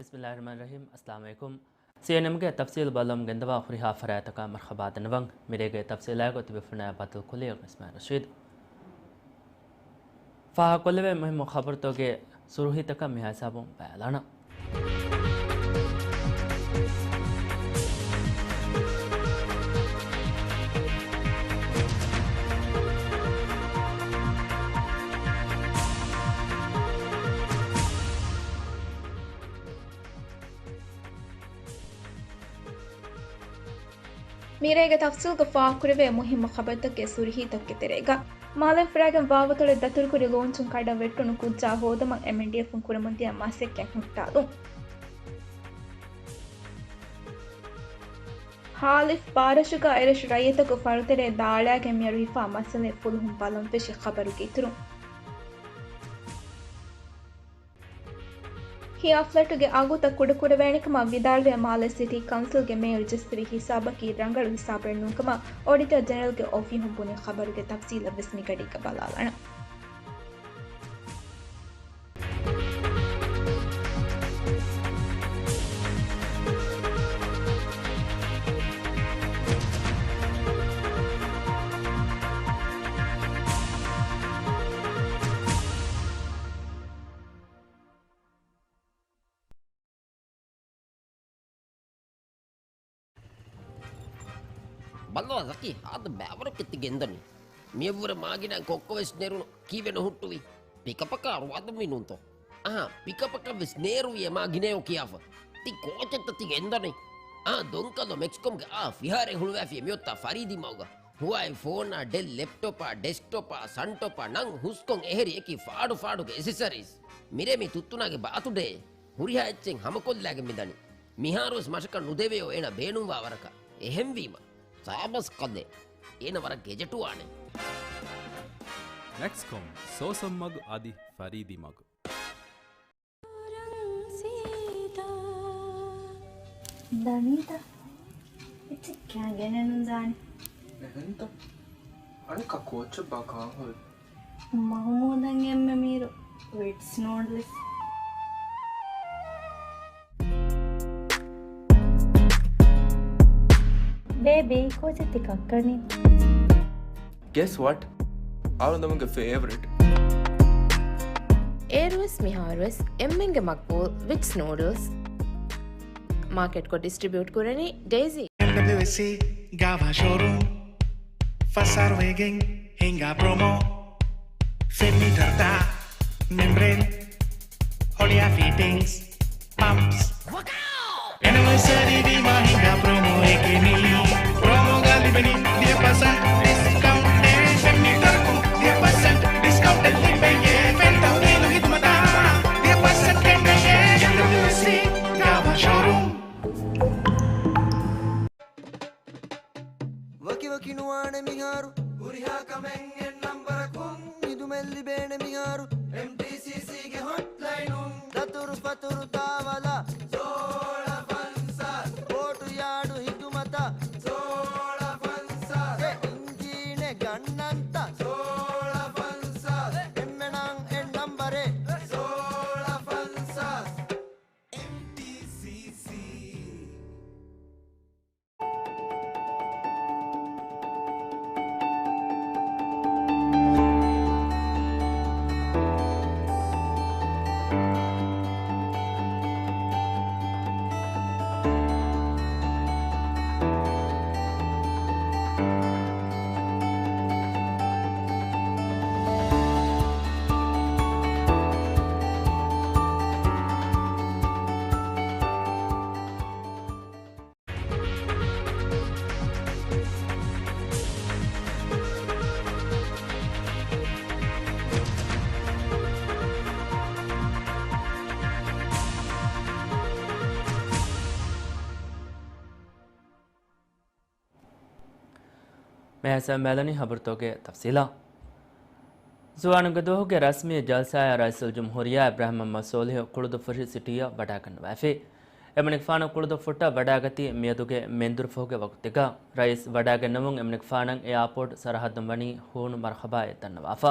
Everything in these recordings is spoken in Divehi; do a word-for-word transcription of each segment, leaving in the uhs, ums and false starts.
ބިސްމިއްލާހިއްރަޙްމާނިއްރަޙީމް. އައްސަލާމު ޢަލައިކުމް. ސީއެންއެމްގެ ތަފްސީލް ބައްލަވަމުން ގެންދަވާ ހުރިހާ ފަރާތްތަކަށް މަރްޙަބާ ދަންނަވަން. މިރޭގެ ތަފްސީލާއެކު ތިބޭފުޅުންނާ ބައްދަލުކޮށްލީ އިސްމާޢީލް ރަޝީދު. ފާހަގަކޮށްލެވޭ މުހިއްމު ޚަބަރުތަކުގެ ސުރުޚީތަކަށް މިހާ ހިސާބުން ބައިވެލާނަން. މިރޭގެ ތަފްސީލްގަ ފާހަގަކުރެވޭ މުހިއްމު ޚަބަރުތަކުގެ ސުރުޚީތަކުގެ ތެރޭގަ، މާލޭން ފުރާގެން ވާވަތޮޅެއް ދަތުރުކުރި ލޯންޗުން ކަޑަން ވެއްޓުނު ކުއްޖާ ހޯދުމަށް އެމްއެންޑީއެފުން ކުރަމުންދިޔަ މަސައްކަތް ހުއްޓާލުން. ހާލިފް ބާރަށުގަ އެރަށު ރައްޔިތަކު ފަރުތެރޭ ދާޅާގެން މިއަރު ހިފާ މައްސަލައެއް ފުލުހުން ބަލަން ފެށި ޚަބަރުގެ އިތުރުން. ހިޔާ ފްލެޓުގެ އަގުތައް ކުޑަކުރެވޭނެކަމަށް ވިދާޅުވެ، މާލޭ ސިޓީ ކައުންސިލްގެ މޭޔަރު ޖެސްތިވި ހިސާބަކީ ރަނގަޅު ހިސާބެއް ނޫންކަމަށް އޮޑިޓަރ ޖެނެރަލްގެ އޮފީހުން ބުނި ޚަބަރުގެ ތަފްސީލަށް ވެސް މިގަޑީގަ ބަލާލާނަން. ބައްލަވާ ޒަކީ، ހާދަ ބައިވަރަކަށް ތި ގެންދަނީ. މިއަށްވުރެ މާގިނައިން ކޮއްކޮވެސް ނެރުނު ކީއްވެ ނުހުއްޓުވީ؟ ޕިކަޕަކަށް އަރުވާދަންވީ ނޫންތޯ؟ އަހާ، ޕިކަޕަކަށް ވެސް ނޭރުވިއޭ މާގިނައޭ ކިޔާފަ. ތި ކޯޗެއްތަ ތި ގެންދަނީ؟ އާ، ދޮންކަލޯ މެކްސްކޮމްގެ އާ ފިހާރައެއް ހުޅުވާފިޔޭ މިއޮއްތާ ފަރީދީ މަގުގަ. ހުވާއި ފޯނާ، ޑެލް ލެޕްޓޮޕާ، ޑެސްކްޓޮޕާ، ސަންޓޮޕާ، ނަން ހުސްކޮން އެހެރި އެކި ފާޑު ފާޑުގެ އެސެސަރީސް. މިރޭ މި ތުއްތުނާގެ ބާތުޑޭ. ހުރިހާ އެއްޗެއް ހަމަކޮށްލާގެން މިދަނީ. މިހާރުވެސް މަށަކަށް ނުދެވެޔޯ އޭނަ ބޭނުންވާ ވަރަކަށް. އެހެންވީމަ، ސާބަސް ކަލޭ. އޭނަ ވަރަށް ގެޖެޓުވާނެ. މެކްސްކޮމް، ސޯސަން މަގު އަދި ފަރީދީ މަގު. ދަނީތަ؟ އެއްޗެއް ކާގެނެއް ނުދާނެ. އެހެންތަ؟ އަނެއްކާ ކޯއްޗެއްބާ ކާން ހުރީ؟ މަހުމޫދަށް އެންމެ މީރު ވިޓްސް ނޫޑްލްސް. ބޭބީ، ކޯޗެއް ތި ކައްކަނީ؟ Guess what? އަޅުގަނޑުގެ ފޭވަރިޓް. އޭރުވެސް މިހާރުވެސް އެންމެންގެ މަގްބޫލް ވިޓްސް ނޫޑްލްސް. މާކެޓްކޮށް ޑިސްޓްރިބިއުޓް ކުރަނީ ޑޭޒީ. އެމްޑަބްލިއުއެސްސީ ގާވާ ޝޯރޫމް. ފަސް އަހަރު ވެގެން ހިނގާ ޕްރޮމޯ. ފެން މީޓަރުތައް، މެމްބްރޭން، ހޮޅިއާ ފިޓިންގްސް، ޕަމްޕްސް. އެނިވަރސަރީ ވީމާ ހިނގާ ޕްރޮމޯއެކޭ މީ. ޕްރޮމޯގަ ލިބެނީ ވިހި ޕަސެންޓް ޑިސްކައުންޓެއް. ފެން މީޓަރަކުން ވިހި ޕަސެންޓް ޑިސްކައުންޓެއް ލިބެޔޭ. ފެން ތަހުލީލު ހިދުމަތާ ވިހި ޕަސެންޓް ކެނޑެޔޭ. އެމްޑަބްލިއުއެސްސީ ގާވާ ޝޯރޫމް. ވަކިވަކި ނުވާނެ މިހާރު. ހުރިހާ ކަމެއް އެއް ނަންބަރަކުން. ހިދުމަތް ލިބޭނެ މިހާރު. އެމްޓީސީސީގެ ހޮޓްލައިނުން. ދަތުރު ފަތުރު ތާވަލަ. ސޯޅަ ފަންސާސް. ބޯޓު ޔާޑު ހިދުމަތަށް. ސޯޅަ ފަންސާސް. އެ އިންޖީނެއް ގަންނަންތަ. ސޯޅަ ފަންސާސް. އެންމެނަށް އެއް ނަންބަރެއް. ސޯޅަ ފަންސާސް. އެމްޓީސީސީ. މޭހަސަ މެލަނީ ހަބަރުތަކުގެ ތަފްސީލާ. ޒުވާނުންގެ ދުވަހުގެ ރަސްމީ ޖަލްސާއަށް ރައީސުލްޖުމްހޫރިއްޔާ އިބްރާހިމް މުޙައްމަދު ސޯލިހު ކުޅުދުއްފުށި ސިޓީއަށް ވަޑާގަންނަވައިފި. އެމަނިކުފާނު ކުޅުދުއްފުއްޓަށް ވަޑާގަތީ މިއަދުގެ މެންދުރުފަހުގެ ވަގުތެއްގަ. ރައީސް ވަޑާގެންނެވުން އެމަނިކުފާނަށް އެއާޕޯޓް ސަރަހައްދުން ވަނީ ހޫނު މަރުޙަބާއެއް ދަންނަވާފަ.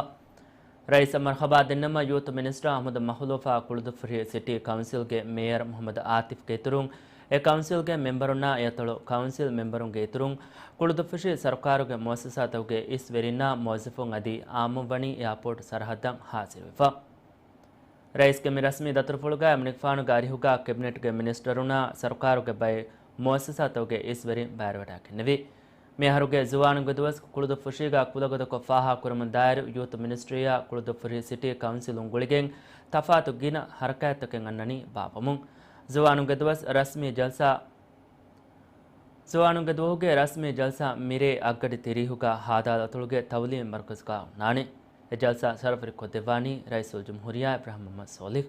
ރައީސަށް މަރުޙަބާ ދެންނަމަ، ޔޫތު މިނިސްޓަރ އަޙްމަދު މަޚްލޫފާ ކުޅުދުއްފުށި ސިޓީ ކައުންސިލްގެ މޭޔަރ މުޙައްމަދު އާތިފްގެ އިތުރުން، އެ ކައުންސިލްގެ މެމްބަރުންނާ އެއަތޮޅު ކައުންސިލް މެމްބަރުންގެ އިތުރުން، ކުޅުދުއްފުށި ސަރުކާރުގެ މުއައްސަސާތަކުގެ އިސް ވެރިންނާ މުވައްޒަފުން އަދި އާއްމުން ވަނީ އެއާޕޯޓް ސަރަހައްދަށް ހާޒިރުވެފަ. ރައީސްގެ މި ރަސްމީ ދަތުރުފުޅުގައި އެމަނިކުފާނުގެ އަރިހުގަ ކެބިނެޓްގެ މިނިސްޓަރުންނާ ސަރުކާރުގެ ބައެއް މުއައްސަސާތަކުގެ އިސްވެރިން ބައިވެވަޑައިގެންނެވި. މި އަހަރުގެ ޒުވާނުންގެ ދުވަސް ކުޅުދުއްފުށީގަ ކުލަގަދަކޮށް ފާހަގަކުރަމުން ދާއިރު، ޔޫތު މިނިސްޓްރީއާ ކުޅުދުއްފުށި ސިޓީ ކައުންސިލުން ގުޅިގެން ތަފާތު ގިނަ ހަރަކާތްތަކެއް އަންނަނީ ބާއްވަމުން. ޒުވާނުންގެ ދުވަސް ރަސްމީ ޖަލްސާ ޒުވާނުންގެ ދުވަހުގެ ރަސްމީ ޖަލްސާ މިރޭ އަށްގަޑި ތިރީހުގަ ހާދާލު އަތޮޅުގެ ތައުލީމީ މަރުކަޒުގަ އޮންނާނެ. އެ ޖަލްސާ ސަރަފުރި ކޮށްދެއްވާނީ ރައީސުލްޖުމްހޫރިއްޔާ އިބްރާހިމް މުޙައްމަދު ސޯލިހު.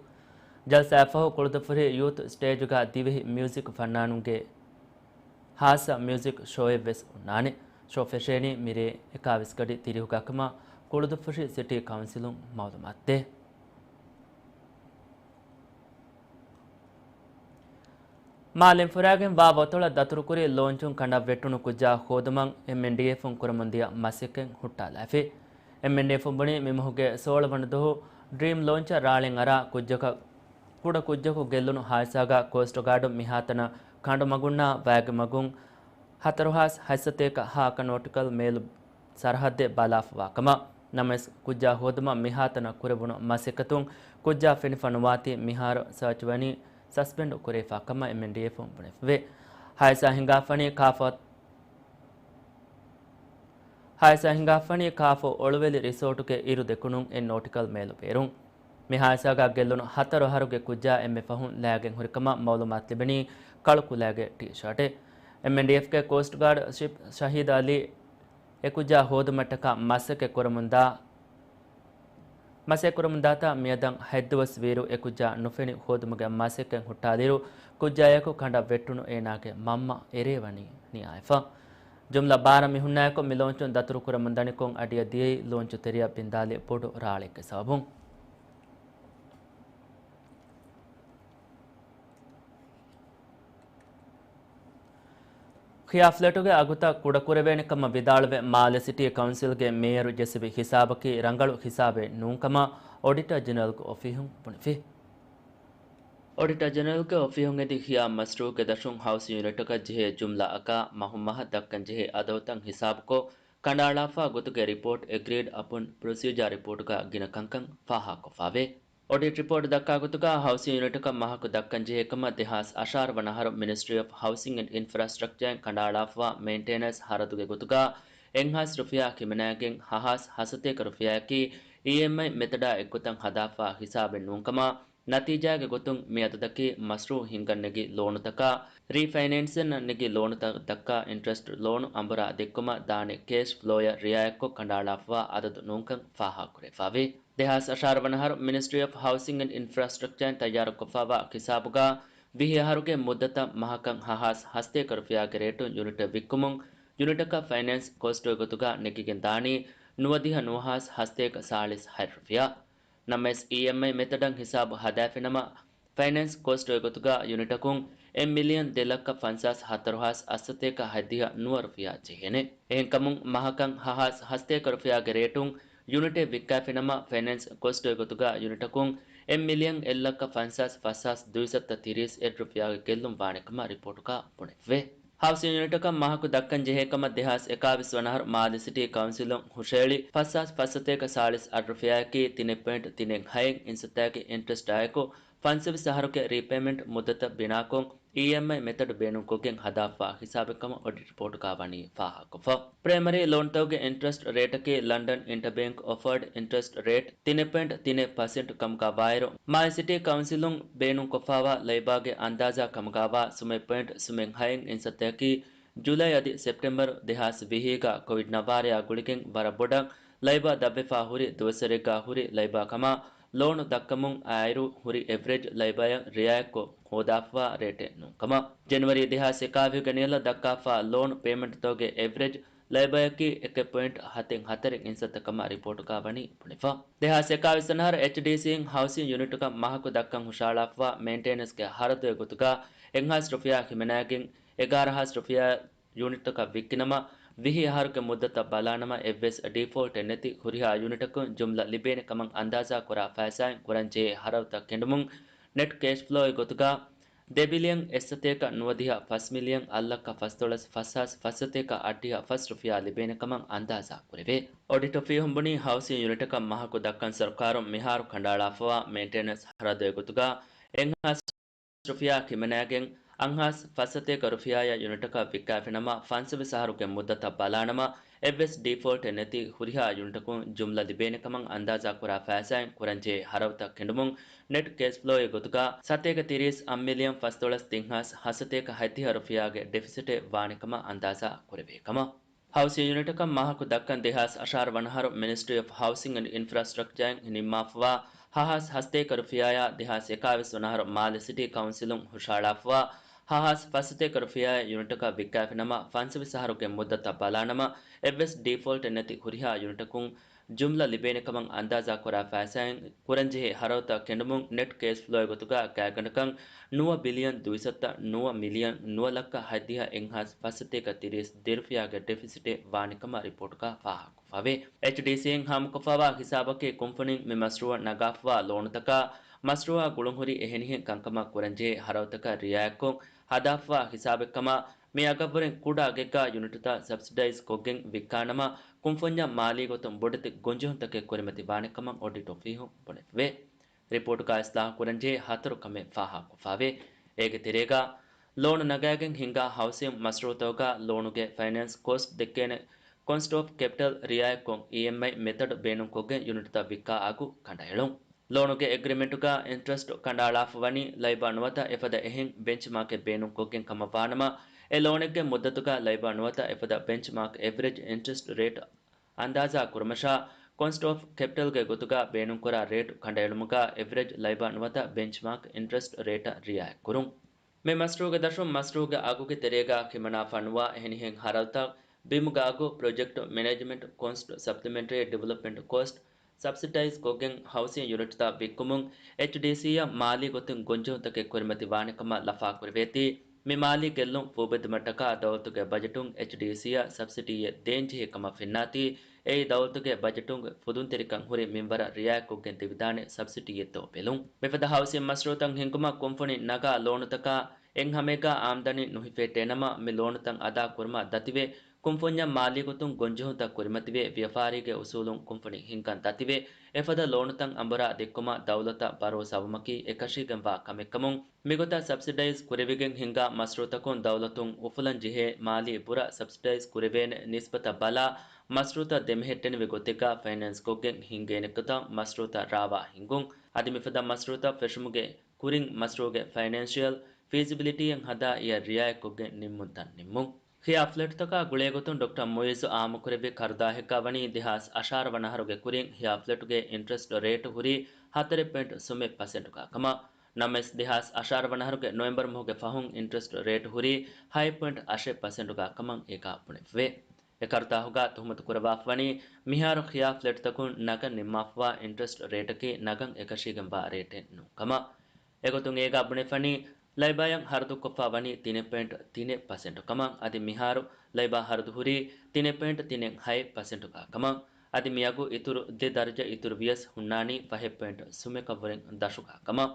ޖަލްސާއަށްފަހު ކުޅުދުއްފުށި ޔޫތު ސްޓޭޖުގަ ދިވެހި މިއުޒިކް ފަންނާނުންގެ ހާއްސަ މިއުޒިކް ޝޯއެއްވެސް އޮންނާނެ. ޝޯ ފެށޭނީ މިރޭ އެކާވީސް ގަޑި ތިރީހުގަ ކަމަށް ކުޅުދުއްފުށި ސިޓީ ކައުންސިލުން މައުލޫމާތު ދޭ. މާލެ ފުރާގެން ވާ ވަތޮޅަށް ދަތުރުކުރި ލޯންޗުން ކަނޑަށް ވެއްޓުނު ކުއްޖާ ހޯދުމަށް އެމްއެންޑީއެފުން ކުރަމުންދިޔަ މަސައްކަތް ހުއްޓާލާފި. އެމްއެންޑީއެފުން ބުނީ މި މަހުގެ ސޯޅަ ވަނަ ދުވަހު ޑްރީމް ލޯންޗަށް ރާޅެއް އަރާ ކުއްޖަކަށް، ކުޑަ ކުއްޖަކު ގެއްލުނު ހާދިސާގަ ކޯސްޓް ގާޑުން މިހާތަނަށް ކަނޑުމަގުންނާ ވައިގެ މަގުން ހަތަރު ހާސް ހަތްސަތޭކަ ހާކަ ނޯޓިކަލް މައިލް ސަރަހައްދެއް ބަލާފަވާ ކަމަށް. ނަމަވެސް، ކުއްޖާ ހޯދުމަށް މިހާތަނަށް ކުރެވުނު މަސައްކަތުން ކުއްޖާ ފެނިފަ ނުވާތީ މިހާރު ސާޗު ވަނީ ސަސްޕެންޑް ކުރެވިފާ ކަމަށް އެމްއެންޑީއެފުން ބުނެފަވޭ. ހާދިސާ ހިނގާފަނީ ކާފަ ހާދިސާ ހިނގާފަނީ ކާފަ އޮޅުވެލި ރިސޯޓުގެ އިރު ދެކުނުން އެއް ނޯޓިކަލް މައިލު ބޭރުން. މި ހާދިސާގަ ގެއްލުނު ހަތަރު އަހަރުގެ ކުއްޖާ އެންމެ ފަހުން ލައިގެން ހުރިކަމަށް މައުލޫމާތު ލިބެނީ ކަޅު ކުލައިގެ ޓީޝާޓެއް. އެމްއެންޑީއެފްގެ ކޯސްޓް ގާޑް ޝިޕް ޝަހީދު އަލީ އެކުއްޖާ ހޯދުމަށްޓަކާ މަސައްކަތް ކުރަމުންދާ، މަސައްކަތް ކުރަމުންދާތާ މިއަދަށް ހަތްދުވަސް ވީއިރު އެކުއްޖާ ނުފެނި ހޯދުމުގެ މަސައްކަތް ހުއްޓާލިއިރު، ކުއްޖާޔަކު ކަނޑަށް ވެއްޓުނު އޭނާގެ މަންމަ އެރޭ ވަނީ ނިޔާވެފަ. ޖުމްލަ ބާރަ މީހުންނާއެކު މި ލޯންޗުން ދަތުރުކުރަމުން ދަނިކޮށް އަޑިއަށް ދިޔައީ ލޯންޗު ތެރެއަށް ބިންދާލި ބޮޑު ރާޅެއްގެ ސަބަބުން. ޚިޔާ ފްލެޓުގެ އަގުތައް ކުޑަކުރެވޭނެ ކަމަށް ވިދާޅުވެ، މާލެ ސިޓީ ކައުންސިލްގެ މޭޔަރު ޖެއްސެވި ހިސާބަކީ ރަނގަޅު ހިސާބެއް ނޫން ކަމަށް އޮޑިޓަރ ޖެނެރަލްގެ އޮފީހުން ބުނެފި. އޮޑިޓަރ ޖެނެރަލްގެ އޮފީހުން އެދި ޚިޔާ މަޝްރޫޢުގެ ދަށުން ހައުސިން ޔުނިޓަކަށް ޖެހޭ ޖުމްލަ އަކާ މަހު މަހަށް ދައްކަން ޖެހޭ އަދަދުތައް ހިސާބުކޮށް، ކަނޑައަޅާފަ ގޮތުގެ ރިޕޯޓް އެގްރީޑް އަޕޮން ޕްރޮސީޖާ ރިޕޯޓުގަ ގިނަ ކަންކަން ފާހަގަކޮށްފަވޭ. އޮޑިޓް ރިޕޯޓް ދައްކާ ގޮތުގަ ހައުސިން ޔުނިޓަކަށް މަހަކު ދައްކަން ޖެހޭ ކަމަށް ދެހާސް އަށާރަ ވަނަ އަހަރު މިނިސްޓްރީ އޮފް ހައުސިން އެންޑް އިންފްރާސްޓްރަކްޗަރއިން ކަނޑައަޅާފަވާ މެއިންޓެނަންސް ހަރަދުގެ ގޮތުގަ އެއްހާސް ރުފިޔާ ހިމެނައިގެން ހަ ހާސް ހަސަތޭކަ ރުފިޔާއަކީ އީއެމްއައި މެތަޑާ އެއްގޮތަށް ހަދާފަ ހިސާބެއް ނޫންކަމަށް، ނަތީޖާގެ ގޮތުން މި އަދަދަކީ މަޝްރޫޢު ހިންގަން ނެގި ލޯނުތަކާ، ރީފައިނޭންސިންއަށް ނެގި ލޯނުތައް ދައްކާ އިންޓްރެސްޓް ލޯނު އަނބުރާ ދެއްކުމަށް ދާނެ ކޭޝް ފްލޯއަށް ރިއާޔަތްކޮށް ކަނޑައަޅާފަވާ އަދަދު ނޫންކަން ފާހަގަކުރެވިފަވޭ. ދެހާސް އަށާރަ ވަނަ އަހަރު މިނިސްޓްރީ އޮފް ހައުސިން އެންޑް އިންފްރާސްޓްރަކްޗަރއިން ތައްޔާރުކޮށްފަވާ ހިސާބުގަ ވިހި އަހަރުގެ މުއްދަތަށް މަހަކަށް ހަ ހާސް ހަސަތޭކަ ރުފިޔާގެ ރޭޓުން ޔުނިޓެއް ވިއްކުމުން، ޔުނިޓަކަށް ފައިނޭންސް ކޮސްޓުގެ ގޮތުގަ ނެގިގެން ދާނީ ނުވަދިހަ ނުވަ ހާސް ހަސަތޭކަ ސާޅީސް ހަތް ރުފިޔާ. ނަމަވެސް، އީއެމްއައި މެތަޑަށް ހިސާބު ހަދާފިނަމަ، ފައިނޭންސް ކޮސްޓުގެ ގޮތުގަ ޔުނިޓަކުން އެއް މިލިއަން ދެ ލައްކަ ފަންސާސް ހަތަރު ހާސް އަށްސަތޭކަ ހަތްދިހަ ނުވަ ރުފިޔާ ޖެހޭނެ. އެހެންކަމުން، މަހަކަށް ހަ ހާސް ހަސަތޭކަ ރުފިޔާގެ ރޭޓުން ޔުނިޓެއް ވިއްކާފިނަމަ، ފައިނޭންސް ކޮސްޓުގެ ގޮތުގަ ޔުނިޓަކުން އެއް މިލިއަން އެއް ލައްކަ ފަންސާސް ފަސް ހާސް ދުއިސައްތަ ތިރީސް އެއް ރުފިޔާގެ ގެއްލުން ވާނެ ކަމަށް ރިޕޯޓުގަ ބުނެފަވޭ. ހައުސިން ޔުނިޓަކަށް މަހަކު ދައްކަން ޖެހޭ ކަމަށް ދެހާސް އެކާވީސް ވަނަ އަހަރު މާލެ ސިޓީ ކައުންސިލުން ހުށައެޅި ފަސް ހާސް ފަސް ސަތޭކަ ސާޅީސް އަށް ރުފިޔާއަކީ ތިނެއް ޕޮއިންޓް ތިނެއް ހައެއް އިންސައްތައަކީ އިންޓްރެސްޓާއެކު، ފަންސަވީސް އަހަރުގެ ރީޕޭމެންޓް މުއްދަތަށް ބިނާކޮށް، އީއެމްއައި މެތަޑް ބޭނުންކޮށްގެން ހަދާފަ ހިސާބެއްކަމަށް އޮޑިޓް ރިޕޯޓުގަ ވަނީ ފާހަގަކޮށްފަ. ޕްރައިމަރީ ލޯންތަކުގެ އިންޓްރެސްޓް ރޭޓަކީ ލަންޑަން އިންޓަބޭންކް އޮފަރޑް އިންޓްރެސްޓް ރޭޓް ތިނެއް ޕޮއިންޓް ތިނެއް ޕަސެންޓް ކަމުގަ ވާއިރު، މާލެ ސިޓީ ކައުންސިލުން ބޭނުންކޮށްފަވާ ލައިބާގެ އަންދާޒާ ކަމުގަވާ ސުމެއް ޕޮއިންޓް ސުމެއް ހައެއް އިންސައްތައަކީ، ޖުލައި އަދި ސެޕްޓެމްބަރު ދެހާސް ވިހީގަ ކޮވިޑް ނައްވާރަޔާ ގުޅިގެން ވަރަށް ބޮޑަށް ލައިބާ ދަށްވެފާ ހުރި ދުވަސްވަރެއްގަ ހުރި ލައިބާ ކަމަށް ލޯނު ދައްކަމުން އައިރު ހުރި އެވްރެޖް ލައިބާއަށް ރިއާޔަތްކޮށް ހޯދާފަވާ ރޭޓެއް ނޫންކަމަށް. ޖެނުއަރީ ދެހާސް އެކާވީހުގެ ނިޔަލަށް ދައްކާފަ ލޯނު ޕޭމެންޓްތަކުގެ އެވްރެޖް ލައިބާއަކީ އެކެއް ޕޮއިންޓް ހަތެއް ހަތަރެއް އިންސައްތަ ކަމަށް ރިޕޯޓުގަ ވަނީ ބުނެފަ. ދެހާސް އެކާވީސް ވަނަ އަހަރު އެޗްޑީސީއިން ހައުސިން ޔުނިޓަކަށް މަހަކު ދައްކަން ހުށައަޅާފަވާ މެއިންޓެނަންސްގެ ހަރަދުގެ ގޮތުގަ އެއްހާސް ރުފިޔާ ހިމެނައިގެން އެގާރަ ހާސް ރުފިޔާ ޔުނިޓަކަށް ވިއްކިނަމަ، ވިހި އަހަރުގެ މުއްދަތަށް ބަލާނަމަ، އެއްވެސް ޑީފޯލްޓެއް ނެތި ހުރިހާ ޔުނިޓަކުން ޖުމްލަ ލިބޭނެ ކަމަށް އަންދާޒާ ކުރާ ފައިސާއިން ކުރަންޖެހޭ ހަރަދުތައް ކެނޑުމުން، ނެޓް ކޭޝް ފްލޯއެއް ގޮތުގަ ދެ ބިލިއަން އެއްސަތޭކަ ނުވަދިހަ ފަސް މިލިއަން އަށް ލައްކަ ފަސްދޮޅަސް ފަސް ހާސް ފަސްސަތޭކަ އަށްޑިހަ ފަސް ރުފިޔާ ލިބޭނެ ކަމަށް އަންދާޒާ ކުރެވޭ. އޮޑިޓަށް ފިޔަވަން ބުނީ، ހައުސިން ޔުނިޓަކަށް މަހަކު ދައްކަން ސަރުކާރުން މިހާރު ކަނޑައަޅާފަވާ މެއިންޓެނަންސް ހަރަދުގެ ގޮތުގަ އެއްހާސް ރުފިޔާ ހިމަނައިގެން އަށްހާސް ފަސްސަތޭކަ ރުފިޔާއަށް ޔުނިޓަކަށް ވިއްކާފިނަމަ، ފަންސަވީސް އަހަރުގެ މުއްދަތަށް ބަލާނަމަ، އެއްވެސް ޑީފޯލްޓެއް ނެތި ހުރިހާ ޔުނިޓަކުން ޖުމްލަ ލިބޭނެ ކަމަށް އަންދާޒާ ކުރާ ފައިސާއިން ކުރަންޖެހޭ ހަރަދުތައް ކެނޑުމުން، ނެޓް ކޭޝް ފްލޯއެއް ގޮތުގަ ސަތޭކަ ތިރީސް އަށް މިލިއަން ފަސްދޮޅަސް ތިން ހާސް ހަސަތޭކަ ހަތްދިހަ ރުފިޔާގެ ޑެފިސިޓެއް ވާނެ ކަމަށް އަންދާޒާ ކުރެވޭ ކަމަށް. ހައުސިން ޔުނިޓަކަށް މަހަކު ދައްކަން ދެހާސް އަށާރަ ވަނަ އަހަރު މިނިސްޓްރީ އޮފް ހައުސިން އެންޑް އިންފްރާސްޓްރަކްޗާއިން ނިންމާފަވާ ހަހާސް ހަސަތޭކަ ރުފިޔާއާ ދެހާސް އެކާވީސް ވަނަ އަހަރު މާލެ ސިޓީ ކައުންސިލުން ހުށަހަޅާފަވާ ހަހާސް ފަސްސަތޭކަ ރުފިޔާއާ ޔުނިޓަކަށް ވިއްކާފިނަމަ، ފަންސަވީސް އަހަރުގެ މުއްދަތަށް ބަލާނަމަ، އެއްވެސް ޑީފޯލްޓެއް ނެތި ހުރިހާ ޔުނިޓަކުން ޖުމްލަ ލިބޭނެ ކަމަށް އަންދާޒާ ކުރާ ފައިސާއިން ކުރަންޖެހޭ ހަރަދުތައް ކެނޑުމުން، ނެޓް ކޭޝް ފްލޯއެއް ގޮތުގަ ގާތްގަނޑަކަށް ނުވަ ބިލިއަން ދުއިސައްތަ ނުވަ މިލިއަން ނުވަ ލައްކަ ހަތްދިހަ އެއްހާސް ފަސްސަތޭކަ ތިރީސް ދެ ރުފިޔާގެ ޑެފިސިޓެއް ވާނެ ކަމަށް ރިޕޯޓުގަ ފާހަގަކޮށްފަވޭ. އެޗްޑީސީއިން ހާމަކޮށްފަވާ ހިސާބަކީ ކުންފުނިން މި މަޝްރޫއަށް ނަގާފަވާ ލޯނުތަކާ، މަޝްރޫއާ ގުޅުންހުރި އެހެނިހެން ކަންކަމަށް ކުރަންޖެހޭ ހަރަދުތަކަށް ރިއާޔަތްކޮށް ހަދާފަވާ ހިސާބެއްކަމަށް، މި އަގަށްވުރެން ކުޑަ އަގެއްގަ ޔުނިޓުތައް ސަބްސިޑައިޒް ކޮށްގެން ވިއްކާނަމަ، ކުންފުންޏަށް މާލީ ގޮތުން ބޮޑެތި ގޮންޖެހުންތަކެއް ކުރިމަތި ވާނެ ކަމަށް އޮޑިޓް އޮފީހުން ބުނެފަވޭ. ރިޕޯޓުގަ އިސްލާހު ކުރަންޖެހޭ ހަތަރު ކަމެއް ފާހަގަކޮށްފަވޭ. އޭގެ ތެރޭގަ، ލޯނު ނަގާގެން ހިންގާ ހައުސިން މަޝްރޫއުތަކުގަ ލޯނުގެ ފައިނޭންސް ކޯސްޓް ދެއްކޭނެ ކޮސްޓް އޮފް ކެޕިޓަލް ރިއާޔަތްކޮށް، އީއެމްއައި މެތަޑް ބޭނުންކޮށްގެން ޔުނިޓުތައް ވިއްކާ އަގު ކަނޑައެޅުން. ލޯނުގެ އެގްރިމެންޓުގަ އިންޓްރެސްޓް ކަނޑައަޅާފަވަނީ ލައިބާ ނުވަތަ އެފަދަ އެހެން ބެންޗްމާކެއް ބޭނުންކޮށްގެން ކަމަށްވާނަމަ، އެ ލޯނެއްގެ މުއްދަތުގަ ލައިބާ ނުވަތަ އެފަދަ ބެންޗްމާކް އެވްރެޖް އިންޓްރެސްޓް ރޭޓް އަންދާޒާ ކުރުމަށާ، ކޮސްޓް އޮފް ކެޕިޓަލްގެ ގޮތުގަ ބޭނުންކުރާ ރޭޓް ކަނޑައެޅުމުގަ އެވްރެޖް ލައިބާ ނުވަތަ ބެންޗްމާކް އިންޓްރެސްޓް ރޭޓަށް ރިއާޔަތްކުރުން. މި މަޝްރޫއުގެ ދަށުން މަޝްރޫއުގެ އަގުގެ ތެރޭގަ ހިމަނާފަ ނުވާ އެހެނިހެން ހަރަދުތައް، ބިމުގެ އަގު، ޕްރޮޖެކްޓް މެނޭޖްމަންޓް ކޯސްޓް، ސަޕްލިމެންޓްރީ ޑިވެލޮޕްމަންޓް ކޯސްޓް، ސަބްސިޑައިޒް ކޮށްގެން ހައުސިން ޔުނިޓްތައް ވިއްކުމުން އެޗްޑީސީއަށް މާލީ ގޮތުން ގޮންޖެހުންތަކެއް ކުރިމަތިވާނެ ކަމަށް ލަފާކުރެވޭތީ، މި މާލީ ގެއްލުން ފޫބެއްދުމަށްޓަކާ ދައުލަތުގެ ބަޖެޓުން އެޗްޑީސީއަށް ސަބްސިޑީއެއް ދޭންޖެހޭ ކަމަށް ފެންނާތީ، އެއީ ދައުލަތުގެ ބަޖެޓުންގެ ފުދުންތެރިކަން ހުރި މިންވަރަށް ރިއާޔަތްކޮށްގެން ދެވިދާނެ ސަބްސިޑީއެއްދޯ ބެލުން. މިފަދަ ހައުސިން މަޝްރޫއުތައް ހިންގުމަށް ކުންފުނިން ނަގާ ލޯނުތަކާ އެއްހަމައެއްގަ އާމްދަނީ ނުހިފޭއްޓޭނަމަ، މި ލޯނުތައް އަދާ ކުރުމަށް ދަތިވެ، ކުންފުންޏަށް މާލީ ގޮތުން ގޮންޖެހުންތައް ކުރިމަތިވެ، ވިޔަފާރީގެ އުސޫލުން ކުންފުނި ހިންގަން ދަތިވެ، އެފަދަ ލޯނުތައް އަނބުރާ ދެއްކުމަށް ދައުލަތަށް ބަރޯސާވުމަކީ އެކަށީގެންވާ ކަމެއްކަމުން، މިގޮތަށް ސަބްސިޑައިޒް ކުރެވިގެން ހިންގާ މަޝްރޫއުތަކުން ދައުލަތުން އުފުލަން ޖެހޭ މާލީ ބުރަ ސަބްސިޑައިޒް ކުރެވޭނެ ނިސްބަތަށް ބަލާ، މަޝްރޫއުތައް ދެމެހެއްޓެނިވި ގޮތެއްގަ ފައިނޭންސްކޮށްގެން ހިންގޭނެ ގޮތަށް މަޝްރޫއުތައް ރާވާ ހިންގުން. އަދި މިފަދަ މަޝްރޫއުތައް ފެށުމުގެ ކުރިން މަޝްރޫއުގެ ފައިނޭންޝިއަލް ފީޒިބިލިޓީއެއް ހަދާ އެޔަށް ރިއާޔަތްކޮށްގެން ނިންމުންތައް ނިންމުން. ހިޔާ ފްލެޓްތަކާ ގުޅޭގޮތުން ޑޮކްޓަރ މުއިއްޒު އާއްމުކުރެއްވި ކަރުދާހެއްގަ ވަނީ ދެހާސް އަށާރަ ވަނަ އަހަރުގެ ކުރިން ހިޔާ ފްލެޓުގެ އިންޓްރެސްޓް ރޭޓު ހުރީ ހަތަރެއް ޕޮއިންޓް ސުމެއް ޕަސެންޓުގަ ކަމަށް. ނަމަވެސް ދެހާސް އަށާރަ ވަނަ އަހަރުގެ ނޮވެމްބަރު މަހުގެ ފަހުން އިންޓްރެސްޓް ރޭޓު ހުރީ ހައެއް ޕޮއިންޓް އަށެއް ޕަސެންޓުގަ ކަމަށް އޭގަ ބުނެފަވޭ. އެ ކަރުދާހުގަ ތުހުމަތު ކުރައްވާފަވަނީ މިހާރު ހިޔާ ފްލެޓްތަކުން ނަގަން ނިންމާފަވާ އިންޓްރެސްޓް ރޭޓަކީ ނަގަން އެކަށީގެންވާ ރޭޓެއް ނޫން ކަމަށް. އެގޮތުން އޭގަ ބުނެފަނީ، ލައިބާއަށް ހަރަދުކޮށްފަ ވަނީ ތިނެއް ޕޮއިންޓް ތިނެއް ޕަސެންޓު ކަމަށް، އަދި މިހާރު ލައިބާ ހަރަދު ހުރީ ތިނެއް ޕޮއިންޓް ތިނެއް ހައެއް ޕަސެންޓުގަ ކަމަށް، އަދި މިއަގު އިތުރު ދެ ދަރަޖަ އިތުރު ވިޔަސް ހުންނާނީ ފަހެއް ޕޮއިންޓް ސުމެކަށްވުރެން ދަށުގަ ކަމަށް.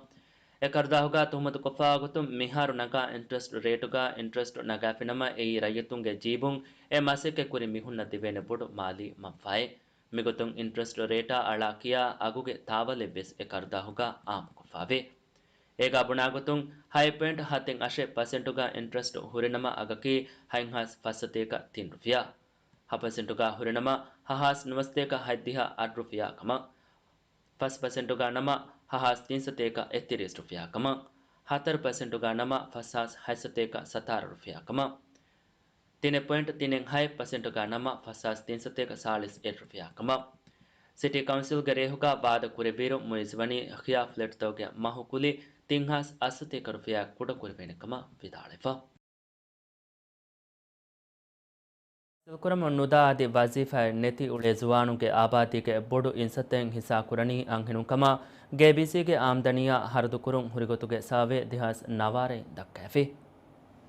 އެ ކަރުދާހުގަ ތުހުމަތުކޮށްފަވާ ގޮތުން މިހާރު ނަގާ އިންޓްރެސްޓް ރޭޓުގަ އިންޓްރެސްޓް ނަގާފިނަމަ، އެއީ ރައްޔިތުންގެ ޖީބުން އެ މަސައްކަތް ކުރި މީހުންނަށް ދެވޭނެ ބޮޑު މާލީ މަންފާއެއް. މިގޮތުން އިންޓްރެސްޓް ރޭޓާ އަޅާ ކިޔާ އަގުގެ ތާވަލެއްވެސް އެ ކަރުދާހުގަ އާއްމުކޮށްފަވޭ. އޭގަ ބުނާގޮތުން، ހައެއް ޕޮއިންޓް ހަތެއް އަށެއް ޕަސެންޓުގަ އިންޓްރެސްޓް ހުރިނަމަ އަގަކީ ހަތް ހާސް ފަސްސަތޭކަ ތިން ރުފިޔާ. ހަ ޕަސެންޓުގަ ހުރިނަމަ ހަ ހާސް ނުވަސަތޭކަ ހަތްދިހަ އަށް ރުފިޔާ ކަމަށް. ފަސް ޕަސެންޓުގަ ނަމަ ހަ ހާސް ތިންސަތޭކަ އެއްތިރީސް ރުފިޔާ ކަމަށް. ހަތަރު ޕަސެންޓުގަ ނަމަ ފަސް ހާސް ހަތްސަތޭކަ ސަތާރަ ރުފިޔާ ކަމަށް. ތިނެއް ޕޮއިންޓް ތިނެއް ހައެއް ޕަސެންޓުގަ ނަމަ ފަސް ހާސް ތިންސަތޭކަ ސާޅީސް އެއް ރުފިޔާ ކަމަށް. ސިޓީ ކައުންސިލްގެ ރޭހުގަ ވާދަ ކުރެއްވިއިރު މުއިއްޒު ވަނީ ހިޔާ ފްލެޓްތަކުގެ މަހު ކުލި ތިން ހާސް އަށްސަތޭކަ ރުފިޔާ ކުޑަކުރެވޭނެ ކަމަށް ވިދާޅުވެފަ. ހާސިލްކުރަމުން ނުދާ އަދި ވަޒީފާއެއް ނެތި އުޅޭ ޒުވާނުންގެ އާބާދީގެ ބޮޑު އިންސައްތައެއް ހިއްސާކުރަނީ އަންހެނުން ކަމަށް ގޭބީސީގެ އާމްދަނީއާ ހަރަދުކުރުން ހުރިގޮތުގެ ސާވޭ ދެހާސް ނަވާރައިން ދައްކައިފި.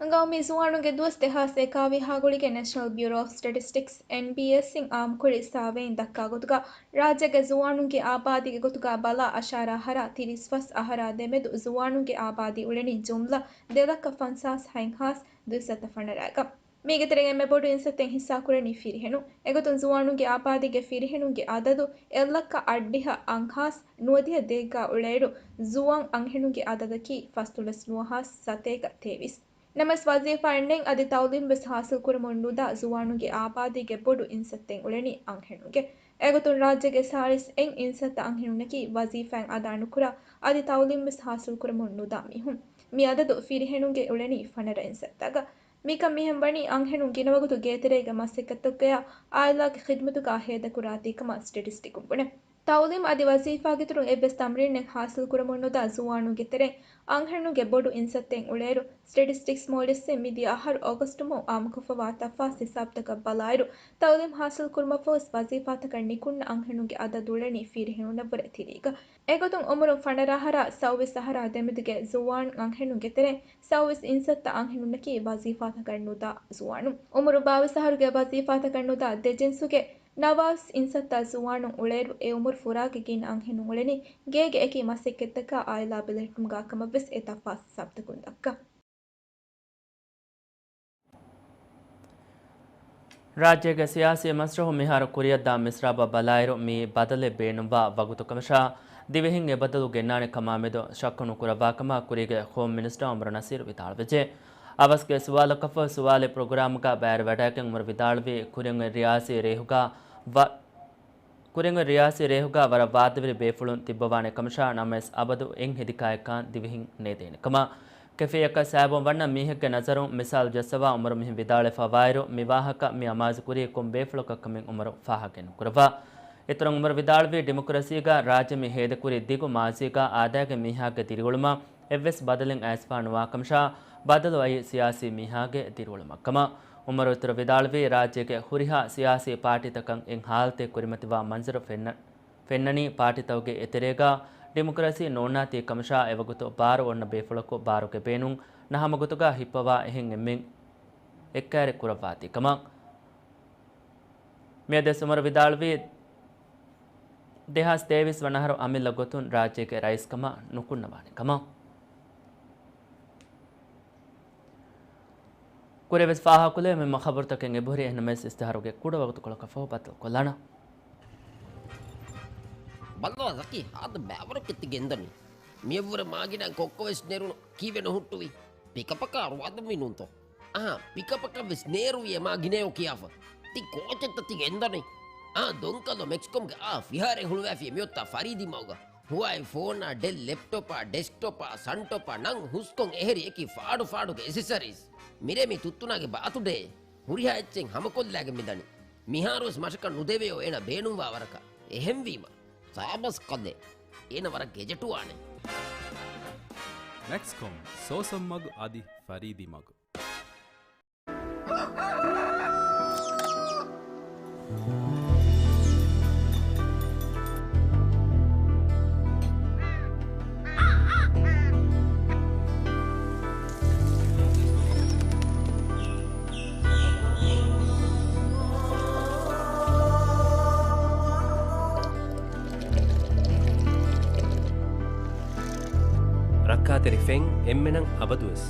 ގައުމީ ޒުވާނުންގެ ދުވަސް ދެހާސް އެކާވީހާ ގުޅިގެން ނޭޝަނަލް ބިއުރޯ އޮފް ސްޓެޓިސްޓިކްސް، އެންބީއެސް، އިން އާއްމުކުރި ސާވޭއިން ދައްކާ ގޮތުގަ، ރާއްޖޭގެ ޒުވާނުންގެ އާބާދީގެ ގޮތުގަ ބަލާ އަށާރަ އަހަރާ ތިރީސް ފަސް އަހަރާ ދެމެދު ޒުވާނުންގެ އާބާދީ އުޅެނީ ޖުމްލަ ދެ ލައްކަ ފަންސާސް ހަތް ހާސް ދުއިސައްތަ ފަނަރައިގަ. މީގެ ތެރެއިން އެންމެ ބޮޑު އިންސައްތައެއް ހިއްސާކުރަނީ ފިރިހެނުން. އެގޮތުން ޒުވާނުންގެ އާބާދީގެ ފިރިހެނުންގެ އަދަދު އެއްލައްކަ އަށްޑިހަ އަށްހާސް ނުވަދިހަ ދޭއްގަ އުޅޭއިރު، ޒުވާން އަންހެނުންގެ އަދަދަކީ ފަސްދޮޅަސް ނުވަހާސް ސަތޭކަ ތޭވީސް. ނަމަވެސް ވަޒީފާއެއް ނެތް އަދި ތައުލީމް ވެސް ހާސިލް ކުރަމުން ނުދާ ޒުވާނުންގެ އާބާދީގެ ބޮޑު އިންސައްތައެއް އުޅެނީ އަންހެނުންގެ. އެގޮތުން ރާއްޖޭގެ ސާޅީސް އެއް އިންސައްތަ އަންހެނުންނަކީ ވަޒީފާއިން އަދާ ނުކުރާ އަދި ތައުލީމް ވެސް ހާސިލް ކުރަމުން ނުދާ މީހުން. މި އަދަދު ފިރިހެނުންގެ އުޅެނީ ފަނަރަ އިންސައްތައިގަ. މިކަން މިހެން ވަނީ އަންހެނުން ގިނަވަގުތު ގޭތެރޭގެ މަސައްކަތްތަކުގަޔާ އާއިލާގެ ޚިދްމަތުގަ ހޭދަކުރާތީ ކަމަށް ސްޓެޓިސްޓިކުން ބުނޭ. ތައުލީމް އަދި ވަޒީފާގެއިތުރުން އެއްވެސް ތަމްރީނެއް ހާސިލް ކުރަމުން ނުދާ ޒުވާނުންގެ ތެރެއިން އަންހެނުންގެ ބޮޑު އިންސައްތައެއް އުޅޭއިރު، ސްޓެޓިސްޓިކްސް މޯލިސްއިން މިދިޔަ އަހަރު އޮގަސްޓު މަހު އާއްމުކޮށްފަވާ ތަފާސް ހިސާބުތަކަށް ބަލާއިރު، ތައުލީމް ހާސިލް ކުރުމަށްފަހު ވަޒީފާތަކަށް ނިކުންނަ އަންހެނުންގެ އަދަދު އުޅެނީ ފިރިހެނުންނަށްވުރެ ތިރީގަ. އެގޮތުން އުމުރުން ފަނަރަ އަހަރާ ސައުވީސް އަހަރާ ދެމެދުގެ ޒުވާން އަންހެނުންގެ ތެރެއިން ސައުވީސް އިންސައްތަ އަންހެނުންނަކީ ވަޒީފާތަކަށް ނުދާ ޒުވާނުން. އުމުރު ބާވީސް އަހަރުގެ ވަޒީފާތަކަށް ނުދާ ދެޖިންސުގެ ނަވާސް އިންސައްތަ ޒުވާނުން އުޅޭއިރު، އެ އުމުރު ފުރާގެ ގިނަ އަންހެނުން އުޅެނީ ގޭގެ އެކި މަސައްކަތްތަކާ އާއިލާ ބެލެހެއްޓުމުގާ ކަމަށްވެސް އެ ތަފާސް ހިސާބުތަކުން ދައްކާ. ރާއްޖޭގެ ސިޔާސީ މަސްރަހު މިހާރު ކުރިއަށްދާ މިސްރާބަށް ބަލާއިރު، މިއީ ބަދަލެއް ބޭނުންވާ ވަގުތުކަމަށާ، ދިވެހިން އެބަދަލު ގެންނާނެ ކަމާމެދު ޝައްކު ނުކުރައްވާ ކަމަށް ކުރީގެ ހޯމް މިނިސްޓަރ އުމަރު ނަސީރު ވިދާޅުވެއްޖެ. އަވަސްގެ ސުވާލަކަށްފަހު ސުވާލެއް ޕްރޮގްރާމުގަ ބައިވެވަޑައިގެން އުމަރު ވިދާޅުވީ، ކުރިން އޮތް ރިޔާސީ ރޭހުގަ ވަ-، ކުރިން ރިޔާސީ ރޭހުގަ ވަރަށް ވާދަވެރި ބޭފުޅުން ތިއްބަވާނެ ކަމަށާ، ނަމަވެސް އަބަދު އެއް ހެދިކާއެއްކާން ދިވެހިން ނޭދޭނެ ކަމަށް. ކެފޭއަކަށް ސައިބޯން ވަންނަ މީހެއްގެ ނަޒަރުން މިސާލު ޖައްސަވާ އުމަރު މިހެން ވިދާޅުވެފަވާއިރު، މި ވާހަކަ މި އަމާޒުކުރީ ކޮން ބޭފުޅަކަށް ކަމެއް އުމަރު ފާހަގައެއް ނުކުރައްވާ. އިތުރަށް އުމަރު ވިދާޅުވީ، ޑިމޮކްރަސީގަ ރާއްޖެ މި ހޭދަކުރި ދިގު މާޒީގަ އާދައިގެ މީހާގެ ދިރިއުޅުމަށް އެއްވެސް ބަދަލެއް އައިސްފާ ނުވާކަމަށާ، ބަދަލު އައީ ސިޔާސީ މީހާގެ ދިރިއުޅުމަށްކަމަށް. އުމަރު އިތުރަށް ވިދާޅުވީ، ރާއްޖޭގެ ހުރިހާ ސިޔާސީ ޕާޓީތަކަށް އެއް ހާލަތެއް ކުރިމަތިވާ މަންޒަރު ފެންނަ-، ފެންނަނީ ޕާޓީތަކުގެ އެތެރޭގަ ޑިމޮކްރަސީ ނޯންނާތީ ކަމަށާ، އެވަގުތު ބާރު އޮންނަ ބޭފުޅަކު ބާރުގެ ބޭނުން ނަހަމަގޮތުގަ ހިއްޕަވާ އެހެން އެންމެން އެއްކައިރި ކުރައްވާތީ ކަމަށް. މިއަދު އުމަރު ވިދާޅުވީ، ދެހާސް ތޭވީސް ވަނަ އަހަރު އަމިއްލަ ގޮތުން ރާއްޖޭގެ ރައީސްކަމަށް ނުކުންނަވާނެ ކަމަށް. ކުރެވެސް ފާހަގަކުރެވޭ މި ޚަބަރުތަކެއް އެބަހުރި، އެހެންނަމަވެސް އިސްތިހާރުގެ ކުޑަ ވަގުތުކޮޅަކަށް ފަހު ބައްދަލުކޮށްލާނަން. ބައްލަވާ ޒަކީ، ހާދަ ބައިވަރަކަށް ތި ގެންދަނީ. މިއަށްވުރެ މާގިނަ ކޮއްކޮވެސް ނެރުނު ކީއްވެ ނުހުއްޓުވީ؟ ޕިކަޕަކާ ރުވާދަންވީ ނޫންތޯ؟ އާ، ޕިކަޕަކަށްވެސް ނޭރުވި އެ މާގިނަޔޯ ކިޔާފަ. ތި ކޯޗެއްތަ ތި ގެންދަނީ؟ އާ، ދޮންކަލޯ މެކްސްކޮމްގެ އާ ފިހާރައެއް ހުޅުވައިފި މިއޮތާ ފަރީދީ މަގުގަ. ހުވާއި ފޯނާ، ޑެލް ލެޕްޓޮޕާ، ޑެސްކްޓޮޕާ، ސަންޓޮޕާ ނަން ހުސްކޮން އެހެރި އެކި ފާޑު ފާޑުގެ އެސެސަރީސް. މިރޭ މި ތުއްތުނާގެ ބާތުޑޭ. ހުރިހާ އެއްޗެއް ހަމަކޮށްލާގެން މިދަނީ. މިހާރުވެސް މަށަކަށް ނުދެވެޔޯ އޭނަ ބޭނުންވާ ވަރަކަށް. އެހެންވީމަ، ސާބަސް ކަލޭ. އޭނަ ވަރަށް ގެޖެޓުވާނެ. މެކްސްކޮމް، ސޯސަން މަގު އަދި ފަރީދީ މަގު. ރައްކާތެރި ފެން އެންމެނަށް އަބަދުވެސް.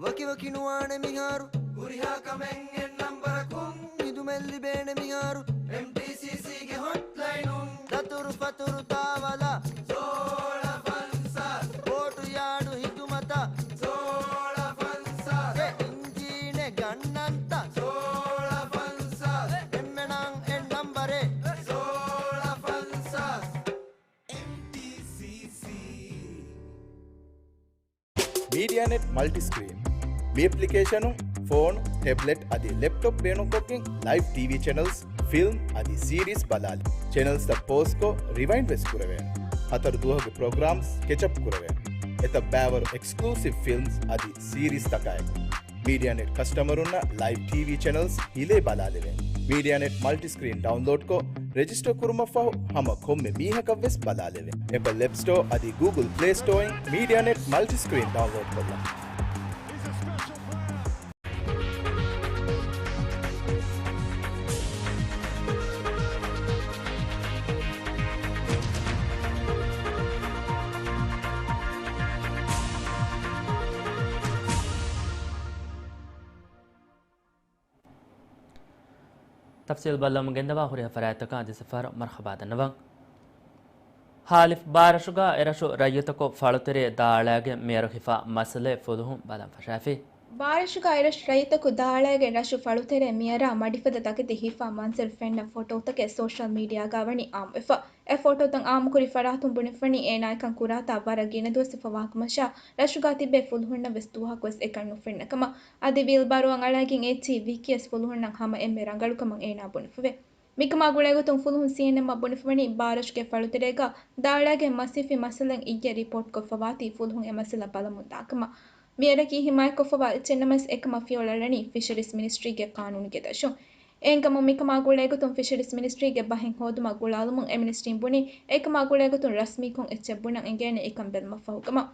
ވަކިވަކި ނުވާނެ މިހާރު. ހުރިހާ ކަމެއް އެއް ނަންބަރަކުން. ހިދުމަތް ލިބޭނެ މިހާރު. އެމްޓީސީސީގެ ހޮޓްލައިނުން. ދަތުރު ފަތުރު ތާވަލަށް. ސޯޅަ ފަންސާސް. ބޯޓު ޔާޑު ހިދުމަތަށް. ސޯޅަ ފަންސާސް. އެ އިންޖީނެއް ގަންނަންތަ؟ ސޯޅަ ފަންސާސް. އެންމެނަށް އެއް ނަންބަރެއް. ސޯޅަ ފަންސާސް. އެމްޓީސީސީ. މީޑިއާނެޓް މަލްޓިސްކްރީން. މި އެޕްލިކޭޝަނުން ފޯނު، ޓެބްލެޓް އަދި ލެޕްޓޮޕް ބޭނުންކޮށްގެން ލައިވް ޓީވީ ޗެނަލްސް، ފިލްމް އަދި ސީރީސް ބަލާލި. ޗެނަލްސްތައް ޕޯޒްކޮށް ރިވައިންޑް ވެސް ކުރެވޭނެ. ހަތަރު ދުވަހުގެ ޕްރޮގްރާމްސް ކެޗަޕް ކުރެވޭނެ. އެތައް ބައިވަރު އެކްސްކްލޫސިވް ފިލްމްސް އަދި ސީރީސްތަކާއެކު. މީޑިއާނެޓް ކަސްޓަމަރުންނަށް ލައިވް ޓީވީ ޗެނަލްސް ހިލޭ ބަލާލެވޭނެ. މީޑިއާނެޓް މަލްޓިސްކްރީން ޑައުންލޯޑްކޮށް، ރެޖިސްޓަރ ކުރުމަށްފަހު ހަމަ ކޮންމެ މީހަކަށްވެސް ބަލާލެވޭ. އެޕަލް އެޕް ސްޓޯ އަދި ގޫގުލް ޕްލޭ ސްޓޯއިން މީޑިއާނެޓް މަލްޓިސްކްރީން ޑައުންލޯޑް ކޮށްލަން. ތަފްސީލް ބައްލަވަމުން ގެންދަވާ ހުރިހާ ފަރާތްތަކަށް އަދި ސަފާރު މަރުޙަބާ ދަންނަވަން. ހާލިފް ބާރަށުގަ އެރަށު ރައްޔިތަކު ފަޅުތެރޭ ދާއަޅާގެން މިއަރު ހިފާ މައްސަލައެއް ފުލުހުން ބަލަން ފަށާފި. ބާރަށުގަ އެރަށު ރައްޔިތަކު ދާއަޅާގެން ރަށު ފަޅުތެރޭ މިއަރާ މަޑިފަދަ ތަކެތި ހިފާ މަންޒަރު ފެންނަ ފޮޓޯތަކެއް ސޯޝަލް މީޑިއާގަ ވަނީ އާއްމުވެފަ. އެ ފޮޓޯތައް އާއްމުކުރި ފަރާތުން ބުނެފަވަނީ އޭނާ އެކަން ކުރާތާ ވަރަށް ގިނަ ދުވަސް ހިފަވާ ކަމަށާ، ރަށުގަ ތިބޭ ފުލުހުންނަށް ވެސް ދުވަހަކު ވެސް އެކަން ނުފެންނަ ކަމަށް. އަދި ވީލްބާރޯއަށް އަޅައިގެން އެއްޗިހި ވިކިޔަސް ފުލުހުންނަށް ހަމަ އެންމެ ރަނގަޅު ކަމަށް އޭނާ ބުނެފަވޭ. މިކަމާ ގުޅޭގޮތުން ފުލުހުން ސީއެންއެމްއަށް ބުނެފަވަނީ ބާރަށުގެ ފަޅުތެރޭގަ ދާއަޅާގެން މަސް ހިފި މައްސަލައެއް އިއްޔެ ރިޕޯޓްކޮށްފަވާތީ ފުލުހުން އެ މައްސަލަ ބަލަމުން ދާ ކަމަށް. މިއަރަކީ ހިމާޔަތްކޮށްފަވާ އެއްޗެއް ނަމަވެސް އެކަމަށް ފިޔަވަޅަށް އަޅަނީ ފިޝަރީޒް މިނިސްޓްރީގެ ޤާނޫނުގެ ދަށުން. އެހެންކަމުން މިކަމާ ގުޅޭގޮތުން ފިޝަރީޒް މިނިސްޓްރީގެ ބަހެއް ހޯދުމަށް ގުޅާލުމުން އެމްނެސްޓީން ބުނީ އެކަމާ ގުޅޭގޮތުން ރަސްމީކޮށް އެއްޗެއް ބުނަން އެނގޭނެ އެކަން ބެލުމަށްފަހު ކަމަށް.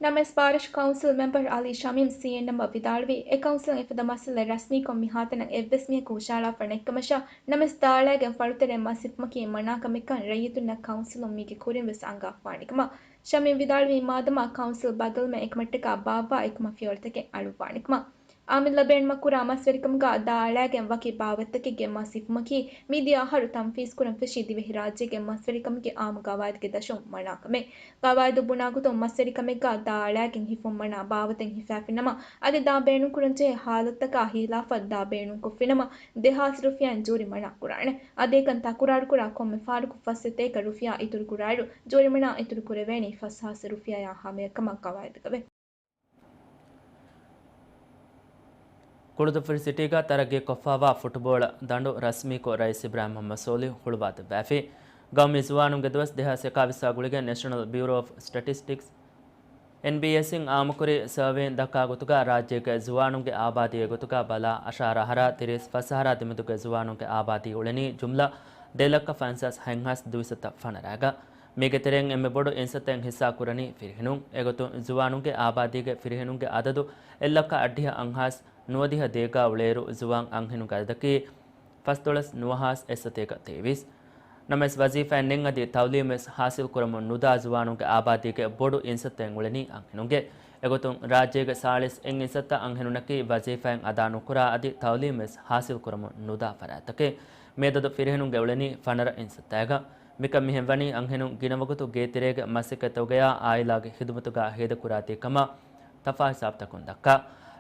ނަމަވެސް ބާރަށު ކައުންސިލް މެމްބަރު އަލީ ޝަމީމް ސީއެންއެމްއަށް ވިދާޅުވީ، އެ ކައުންސިލުން އެފަދަ މައްސަލައެއް ރަސްމީކޮށް މިހާތަނަށް އެއްވެސް މީހަކު ހުށަހަޅާފަ ނެތްކަމަށާ، ނަމަވެސް ދާއަޅާގެން ފަޅުތެރޭ މަސް ހިފުމަކީ މަނާކަމެއްކަން ރައްޔިތުންނަށް ކައުންސިލުން މީގެ ކުރިން ވެސް އަންގާފާނެ ކަމަށް. ޝަމީމް ވިދާޅުވީ، މާދަމާ ކައުންސިލް ބަދަލުވުމެއް އެކަމަށްޓަކާ ބާއްވާ އެކަމަށް ފިޔަވަޅުތަކެއް އަޅުއްވާނެ ކަމަށް. އާއްމުއްލަ ބޭނުމަށް ކުރާ މަސްވެރިކަމުގަ ދާއަޅާގެން ވަކި ބާވަތްތަކެއްގެ މަސް ހިފުމަކީ މިދިޔަ އަހަރު ތަންފީޒްކުރަން ފެށި ދިވެހިރާއްޖޭގެ މަސްވެރިކަމުގެ އާއްމު ގަވާއިދުގެ ދަށުން މަނާ ކަމެއް. ގަވާއިދު ބުނާގޮތުން މަސްވެރިކަމެއްގަ ދާއަޅާގެން ހިފުން މަނާ ބާވަތެއް ހިފާފިނަމަ، އަދި ދާ ބޭނުންކުރަންޖެހޭ ހާލަތުތަކާ ހިލާފަށް ދާ ބޭނުންކޮށްފިނަމަ، ދެހާސް ރުފިޔާއިން ޖޫރިމަނާ ކުރާނެ. އަދި އެކަން ތަކުރާރުކުރާ ކޮންމެ ފަހަރަކު ފަސް ސަތޭކަ ރުފިޔާ އިތުރުކުރާއިރު، ޖޫރިމަނާ އިތުރުކުރެވޭނީ ފަސް ހާސް ރުފިޔާއާ ހަމަޔަށް ކަމަށް ގަވާއިދުގަވޭ. ކުޅުދުއްފުރި ސިޓީގަ ތަރައްގީކޮށްފައިވާ ފުޓުބޯޅަ ދަނޑު ރަސްމީކޮށް ރައީސް އިބްރާހިމް މުޙައްމަދު ސޯލިހު ހުޅުވާދެއްވައިފި. ގައުމީ ޒުވާނުންގެ ދުވަސް ދެހާސް އެކާވީސްއާ ގުޅިގެން ނެޝަނަލް ބިއުރޯ އޮފް ސްޓެޓިސްޓިކްސް، އެންބީއެސް އިން އާއްމުކުރި ސަރވޭއިން ދައްކާ ގޮތުގަ ރާއްޖޭގެ ޒުވާނުންގެ އާބާދީގެ ގޮތުގަ ބަލާ، އަށާރަ އަހަރާ ތިރީސް ފަސް އަހަރާ ދެމެދުގެ ޒުވާނުންގެ އާބާދީ އުޅެނީ ޖުމްލަ ދެލައްކަ ފަންސާސް ހަތްހާސް ދުއިސައްތަ ފަނަރައިގަ. މީގެ ތެރެއިން އެންމެ ބޮޑު އިންސައްތައެއް ހިއްސާ ކުރަނީ ފިރިހެނުން. އެގޮތުން ޒުވާނުންގެ އާބާދީގެ ފިރިހެނުންގެ އަދަދު އެއްލައްކަ އަށްޑިހަ އަށްހާސް ނުވަދިހަ ދޭއްގަ އުޅޭއިރު، ޒުވާން އަންހެނުންގެ އަދަދަކީ ފަސްދޮޅަސް ނުވަހާސް އެއްސަތޭކަ ތޭވީސް. ނަމަވެސް ވަޒީފާއެއް ނެތް އަދި ތައުލީމް ވެސް ހާސިލް ކުރަމުން ނުދާ ޒުވާނުންގެ އާބާދީގެ ބޮޑު އިންސައްތައެއް އުޅެނީ އަންހެނުންގެ. އެގޮތުން ރާއްޖޭގެ ސާޅީސް އެއް އިންސައްތަ އަންހެނުންނަކީ ވަޒީފާއެއް އަދާ ނުކުރާ އަދި ތައުލީމް ވެސް ހާސިލް ކުރަމުން ނުދާ ފަރާތްތަކެއް. މިއަދަދު ފިރިހެނުންގެ އުޅެނީ ފަނަރަ އިންސައްތައިގަ. މިކަން މިހެން ވަނީ އަންހެނުން ގިނަވަގުތު ގޭތެރޭގެ މަސައްކަތްތަކުގަޔާ އާއިލާގެ ޚިދުމަތުގަ ހޭދަކުރާތީ ކަމަށް ތަފާ ހިސާބުތަކުން ދައްކާ.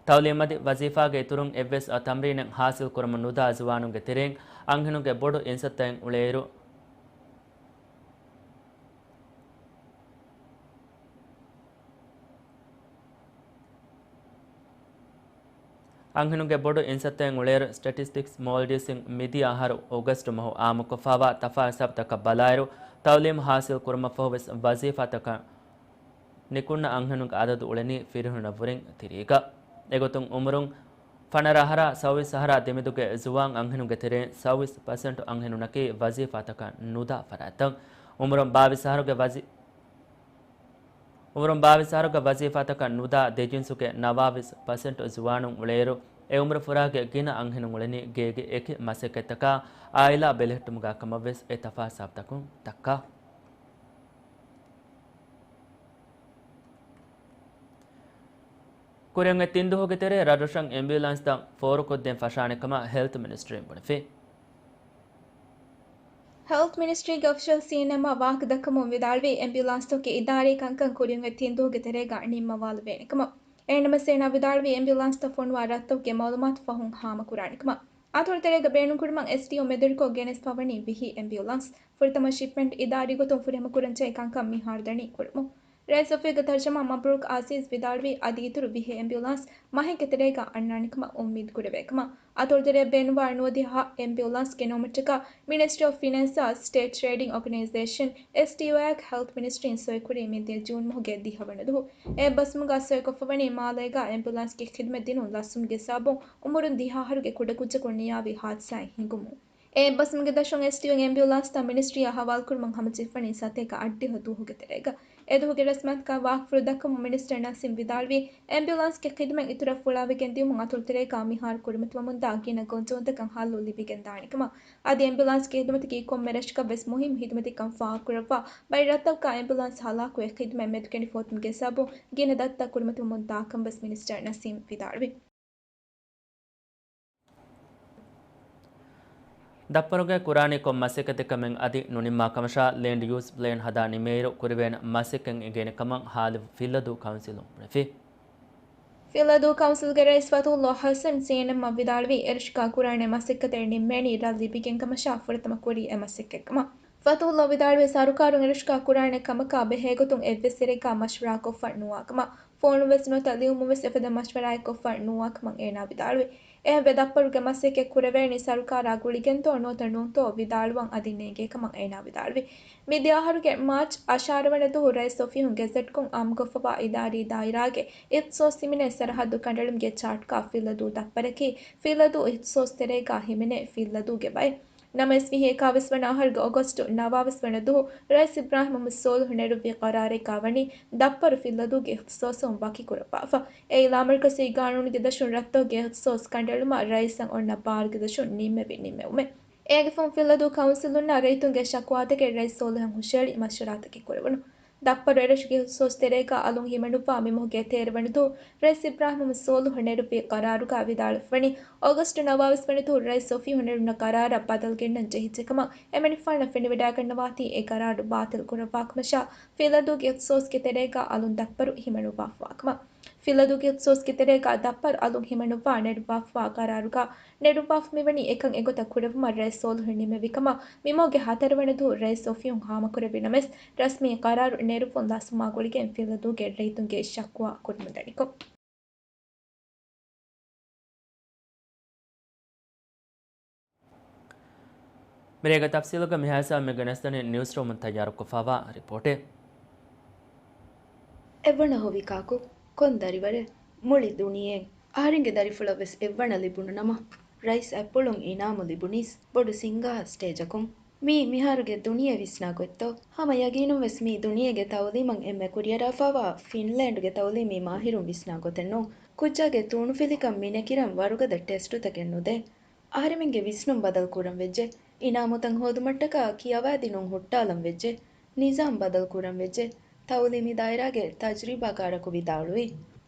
ތައުލީމް އަދި ވަޒީފާގެ އިތުރުން އެއްވެސް ތަމްރީނެއް ހާސިލް ކުރަމުން ނުދާ ޒުވާނުންގެ ތެރެއިން އަންހެނުންގެ ބޮޑު އިންސައްތައެއް އުޅޭއިރު، އަންހެނުންގެ ބޮޑު އިންސައްތައެއް އުޅޭއިރު، ސްޓެޓިސްޓިކްސް މޯލްޑިވްސްއިން މިދިޔަ އަހަރު އޮގަސްޓު މަހު އާއްމުކޮށްފައިވާ ތަފާ ހިސާބުތަކަށް ބަލާއިރު، ތައުލީމް ހާސިލް ކުރުމަށްފަހު ވެސް ވަޒީފާތަކަށް ނިކުންނަ އަންހެނުންގެ އަދަދު އުޅެނީ ފިރިހެނުންނަށްވުރެން ތިރީގަ. އެގޮތުން އުމުރުން ފަނަރަ އަހަރާ ސައުވީސް އަހަރާ ދެމެދުގެ ޒުވާން އަންހެނުންގެ ތެރެއިން ސައުވީސް ޕަސެންޓު އަންހެނުންނަކީ ވަޒީފާތަކަށް ނުދާ ފަރާތްތައް. އުމުރުން ބާވީސް އަހަރުގެ ވަޒީ-، އުމުރުން ބާވީސް އަހަރުގެ ވަޒީފާތަކަށް ނުދާ ދެ ޖިންސުގެ ނަވާވީސް ޕަސެންޓު ޒުވާނުން އުޅޭއިރު، އެ އުމުރު ފުރާގެ ގިނަ އަންހެނުން އުޅެނީ ގޭގެ އެކި މަސައްކަތްތަކާ އާއިލާ ބެލެހެއްޓުމުގަ ކަމަށްވެސް އެ ތަފާ ހިސާބުތަކުން ދައްކާ. ކުރިން އެ ތިން ދުވަހުގެ ތެރޭ ރަށްރަށަށް އެމްބިއުލާންސްތައް ފޯރުކޮށްދޭން ފަށާނެ ކަމަށް ހެލްތު މިނިސްޓްރީން ބުނެފި. ހެލްތު މިނިސްޓްރީގެ އޮފިޝަލް ސީއެންއެމް އާ ވާހަކަދައްކަމުން ވިދާޅުވީ، އެމްބިއުލާންސްތަކުގެ އިދާރީ ކަންކަން ކުރިން އެ ތިން ދުވަހުގެ ތެރޭގަ ނިންމަވާލެވޭނެ ކަމަށް. އެހެންނަމަވެސް އޭނާ ވިދާޅުވީ، އެމްބިއުލާންސްތައް ފޮނުވާ ރަށްތަކުގެ މައުލޫމާތު ފަހުން ހާމަކުރާނެ ކަމަށް. އަތޮޅު ތެރޭގަ ބޭނުންކުރުމަށް އެސްޑީއޯ މެދުވެރިކޮށް ގެނެސްފަވަނީ ވިހި އެމްބިއުލާންސް. ފުރަތަމަ ޝިޕްމެންޓް އިދާރީ ގޮތުން ފުރިހަމަކުރަންޖެހޭ ކަންކަން މިހާރު ދަނީ ކުރަމުން. ރައީސް އޮފީހުގެ ތަރްޖަމާ މަބްރޫކް އަޒީޒް ވިދާޅުވީ، އަދި އިތުރު ވިހި އެމްބިއުލާންސް މަހެއްގެ ތެރޭގަ އަންނާނެ ކަމަށް އުއްމީދު ކުރެވޭ ކަމަށް. އަތޮޅުތެރެއަށް ބޭނުންވާ ނުވަދިހަ އެމްބިއުލާންސް ގެނައުމަށްޓަކާ މިނިސްޓްރީ އޮފް ފިނޭންސާ ސްޓޭޓް ޓްރޭޑިން އޯގަނައިޒޭޝަން، އެސްޓީއޯއަށް ހެލްތް މިނިސްޓްރީން ސޮއިކުރީ މިދިޔަ ޖޫން މަހުގެ ދިހަ ވަނަ ދުވަހު. އެ އެއްބަސްވުމުގަ ސޮއިކޮށްފަވަނީ މާލޭގަ އެމްބިއުލާންސްގެ ޚިދުމަތް ދިނުން ލަސްވުމުގެ ސަބަބުން އުމުރުން ދިހަ އަހަރުގެ ކުޑަކުއްޖަކު ނިޔާވި ހާދިސާއެއް ހިނގުމުން. އެ އެއްބަސްވުމުގެ ދަށުން އެސްޓީއޯ އެމްބިއުލާންސްތައް މިނިސްޓްރީއާ ހަވާލުކުރުމަށް ހަމަޖެހިފަނީ ސަތޭކަ އަށްޑިހަ ދުވަހުގެ ތެރޭގަ. އެ ދުވަހުގެ ރަސްމިއްޔާތުގައި ވާހަކަފުޅު ދައްކަމުން މިނިސްޓަރ ނަސީމް ވިދާޅުވީ، އެމްބިއުލާންސްގެ ޚިދުމަތް އިތުރަށް ފުޅާވެގެން ދިއުމުން އަތޮޅުތެރޭގަ މިހާރު ކުރިމަތިވަމުންދާ ގިނަ ގޮންޖެހުންތަކަށް ހައްލު ލިބިގެންދާނެ ކަމަށް، އަދި އެމްބިއުލާންސްގެ ޚިދުމަތަކީ ކޮންމެ ރަށަކަށް ވެސް މުހިއްމު ޚިދުމަތެއްކަން ފާހަގަކުރައްވާ، ބައެއް ރަށްތަކުގަ އެމްބިއުލާންސް ހަލާކުވެ، ޚިދުމަތް މެދުކެނޑިފަ އޮތުމުގެ ސަބަބުން ގިނަ ދަތިތައް ކުރިމަތިވަމުންދާ ކަމަށް ވެސް މިނިސްޓަރ ނަސީމް ވިދާޅުވި. ދައްޕަރުގައި ކުރާނީ ކޮން މަސައްކަތެއްކަމެއް އަދި ނުނިންމާ ކަމަށާ، ލޭންޑް ޔޫސް ޕްލޭން ހަދާ ނިމޭއިރު ކުރެވޭނެ މަސައްކަތް އެނގޭނެ ކަމަށް ހާލި ފިއްލަދޫ ކައުންސިލުން ބުނެފި. ފިއްލަދޫ ކައުންސިލްގެ ރައީސް ފަތުހުﷲ ޙަސަން ސީއެންއެމްއަށް ވިދާޅުވީ، އެރަށުގަ ކުރާނެ މަސައްކަތެއް ނިންމޭނީ ރަށް ލިބިގެން ކަމަށާ ފުރަތަމަ ކުރީ އެ މަސައްކަތްކަމަށް. ފަތުހުﷲ ވިދާޅުވީ، ސަރުކާރުން އެރަށުގަ ކުރާނެ ކަމަކާ ބެހޭގޮތުން އެއްވެސް ތެރެއަކާ މަޝްވަރާކޮށްފަ ނުވާކަމަށް. ފޯނުން ވެސް ނުވަތަ ލިޔުމުން ވެސް އެފަދަ މަޝްވަރާއެއް ކޮށްފަ ނުވާކަމަށް އޭނާ ވިދާޅުވި. އެހެންވެ، ދައްޕަރުގެ މަސައްކަތް ކުރެވޭނީ ސަރުކާރާ ގުޅިގެންތޯ ނުވަތަ ނޫންތޯ ވިދާޅުވަން އަދި ނޭނގޭ ކަމަށް އޭނާ ވިދާޅުވި. މިދިޔަ އަހަރުގެ މާޗް އަށާރަ ވަނަ ދުވަހު ރައީސް އޮފީހުން ގެޒެޓްކޮށް އާއްމުކޮށްފަވާ އިދާރީ ދާއިރާގެ އިޚްތިޞާޞް ހިމެނޭ ސަރަހައްދު ކަނޑައެޅުމުގެ ޗާޓްގަ ފިއްލަދޫ ދައްޕަރަކީ ފިއްލަދޫ އިޚްތިޞާޞް ތެރޭގަ ހިމެނޭ ފިއްލަދޫގެ ބައެއް. ނަމަވެސް، ވިހި އެކާވީސް ވަނަ އަހަރުގެ އޮގަސްޓު ނަވާވީސް ވަނަ ދުވަހު ރައީސް އިބްރާހިމް މުހައްމަދު ސޯލިހު ނެރުއްވި ޤަރާރެއްގަ ވަނީ ދައްޕަރު ފިއްލަދޫގެ އިޚްތިޞާޞުން ވަކިކުރައްވާފަ. އެއީ ލާމަރުކަޒީ ގާނޫނުގެ ދަށުން ރަށްތަކުގެ އިޚްތިޞާޞް ކަނޑައެޅުމަށް ރައީސަށް އޮންނަ ބާރުގެ ދަށުން ނިންމެވި ނިންމެވުމެއް. އޭގެ ފަހުން ފިއްލަދޫ ކައުންސިލުންނާ ރައްޔިތުންގެ ޝަކުވާތަކެއް ރައީސް ސޯލިހަށް ހުށަހެޅި މަޝްވަރާތަކެއް ކުރެވުނު. ދައްޕަރު އެރަށުގެ އިޚްތިޞާޞް ތެރޭގަ އަލުން ހިމެނުއްވާ މި މަހުގެ ތޭރަ ވަނަ ދުވަހު ރައީސް އިބްރާހިމް މުހައްމަދު ސޯލިހު ނެރުއްވި ޤަރާރުގަ ވިދާޅުވެފަވަނީ، އޮގަސްޓު ނަވާވީސް ވަނަ ދުވަހު ރައީސް އޮފީހުން ނެރުންނަ ޤަރާރަށް ބަދަލު ގެންނަން ޖެހިއްޖެ ކަމަށް އެމަނިކުފާނަށް ފެނިވަޑައިގަންނަވާތީ އެ ޤަރާރު ބާޠިލް ކުރައްވާ ކަމަށާ، ފިއްލަދޫގެ އިޚްތިޞާޞްގެ ތެރޭގަ އަލުން ދައްޕަރު ހިމެނުއްވާފަވާ ކަމަށް. ފިއްލަދޫގެ އިޚްތިޞާޞްގެ ތެރޭގަ ދައްޕަރު އަލުން ހިމެނުއްވާ ނެރުއްވާފަވާ ޤަރާރުގަ ނެރުއްވާފަ މިވަނީ އެކަން އެގޮތަށް ކުރެވުމަށް ރައީސް ސޯލިހު ނިމެވި ކަމަށް މިމަހުގެ ހަތަރު ވަނަ ދުވަހު ރައީސް އޮފީހުން ހާމަކުރެއްވި ނަމަވެސް، ރަސްމީ ޤަރާރު ނެރުއްވުން ލަސްވުމާ ގުޅިގެން ފިއްލަދޫގެ ރައްޔިތުންގެ ޝަކުވާ ކުރިމަތި ދަނިކޮށް. މިރޭގެ ތަފްސީލުގަ މިހާ ހިސާބުން މި ގެނެސްދަނީ ނިއުސްރޫމުން ތައްޔާރުކޮށްފަވާ ރިޕޯޓެއް. އެއްވަނަ ހޮވި ކާކު، ކޮން ދަރިވަރެއް؟ މުޅި ދުނިޔެއެއް. އަހަރެންގެ ދަރިފުޅަށް ވެސް އެއްވަނަ ލިބުނު ނަމަ، ރައީސް އަތްޕުޅުން އިނާމު ލިބުނީސް ބޮޑު ސިންގާ ސްޓޭޖަކުން. މީ މިހާރުގެ ދުނިޔެ ވިސްނާ ގޮތްތޯ؟ ހަމަ ޔަގީނުން ވެސް މީ ދުނިޔޭގެ ތައުލީމަށް އެންމެ ކުރިއަރާފަވާ ފިންލޭންޑްގެ ތައުލީމީ މާހިރުން ވިސްނާ ގޮތެއް ނޫން. ކުއްޖާގެ ތޫނުފިލިކަން މިނެކިރަން ވަރުގަދަ ޓެސްޓުތަކެއް ނުދޭ. އަހަރެމެންގެ ވިސްނުން ބަދަލު ކުރަން ވެއްޖެ. އިނާމުތައް ހޯދުމަށްޓަކާ ކިޔަވާދިނުން ހުއްޓާލަން ވެއްޖެ. ނިޒާމް ބަދަލު ކުރަން ވެއްޖެ. ތައުލީމީ ދާއިރާގެ ތަޖްރިބާކާރަކު ވިދާޅުވީ،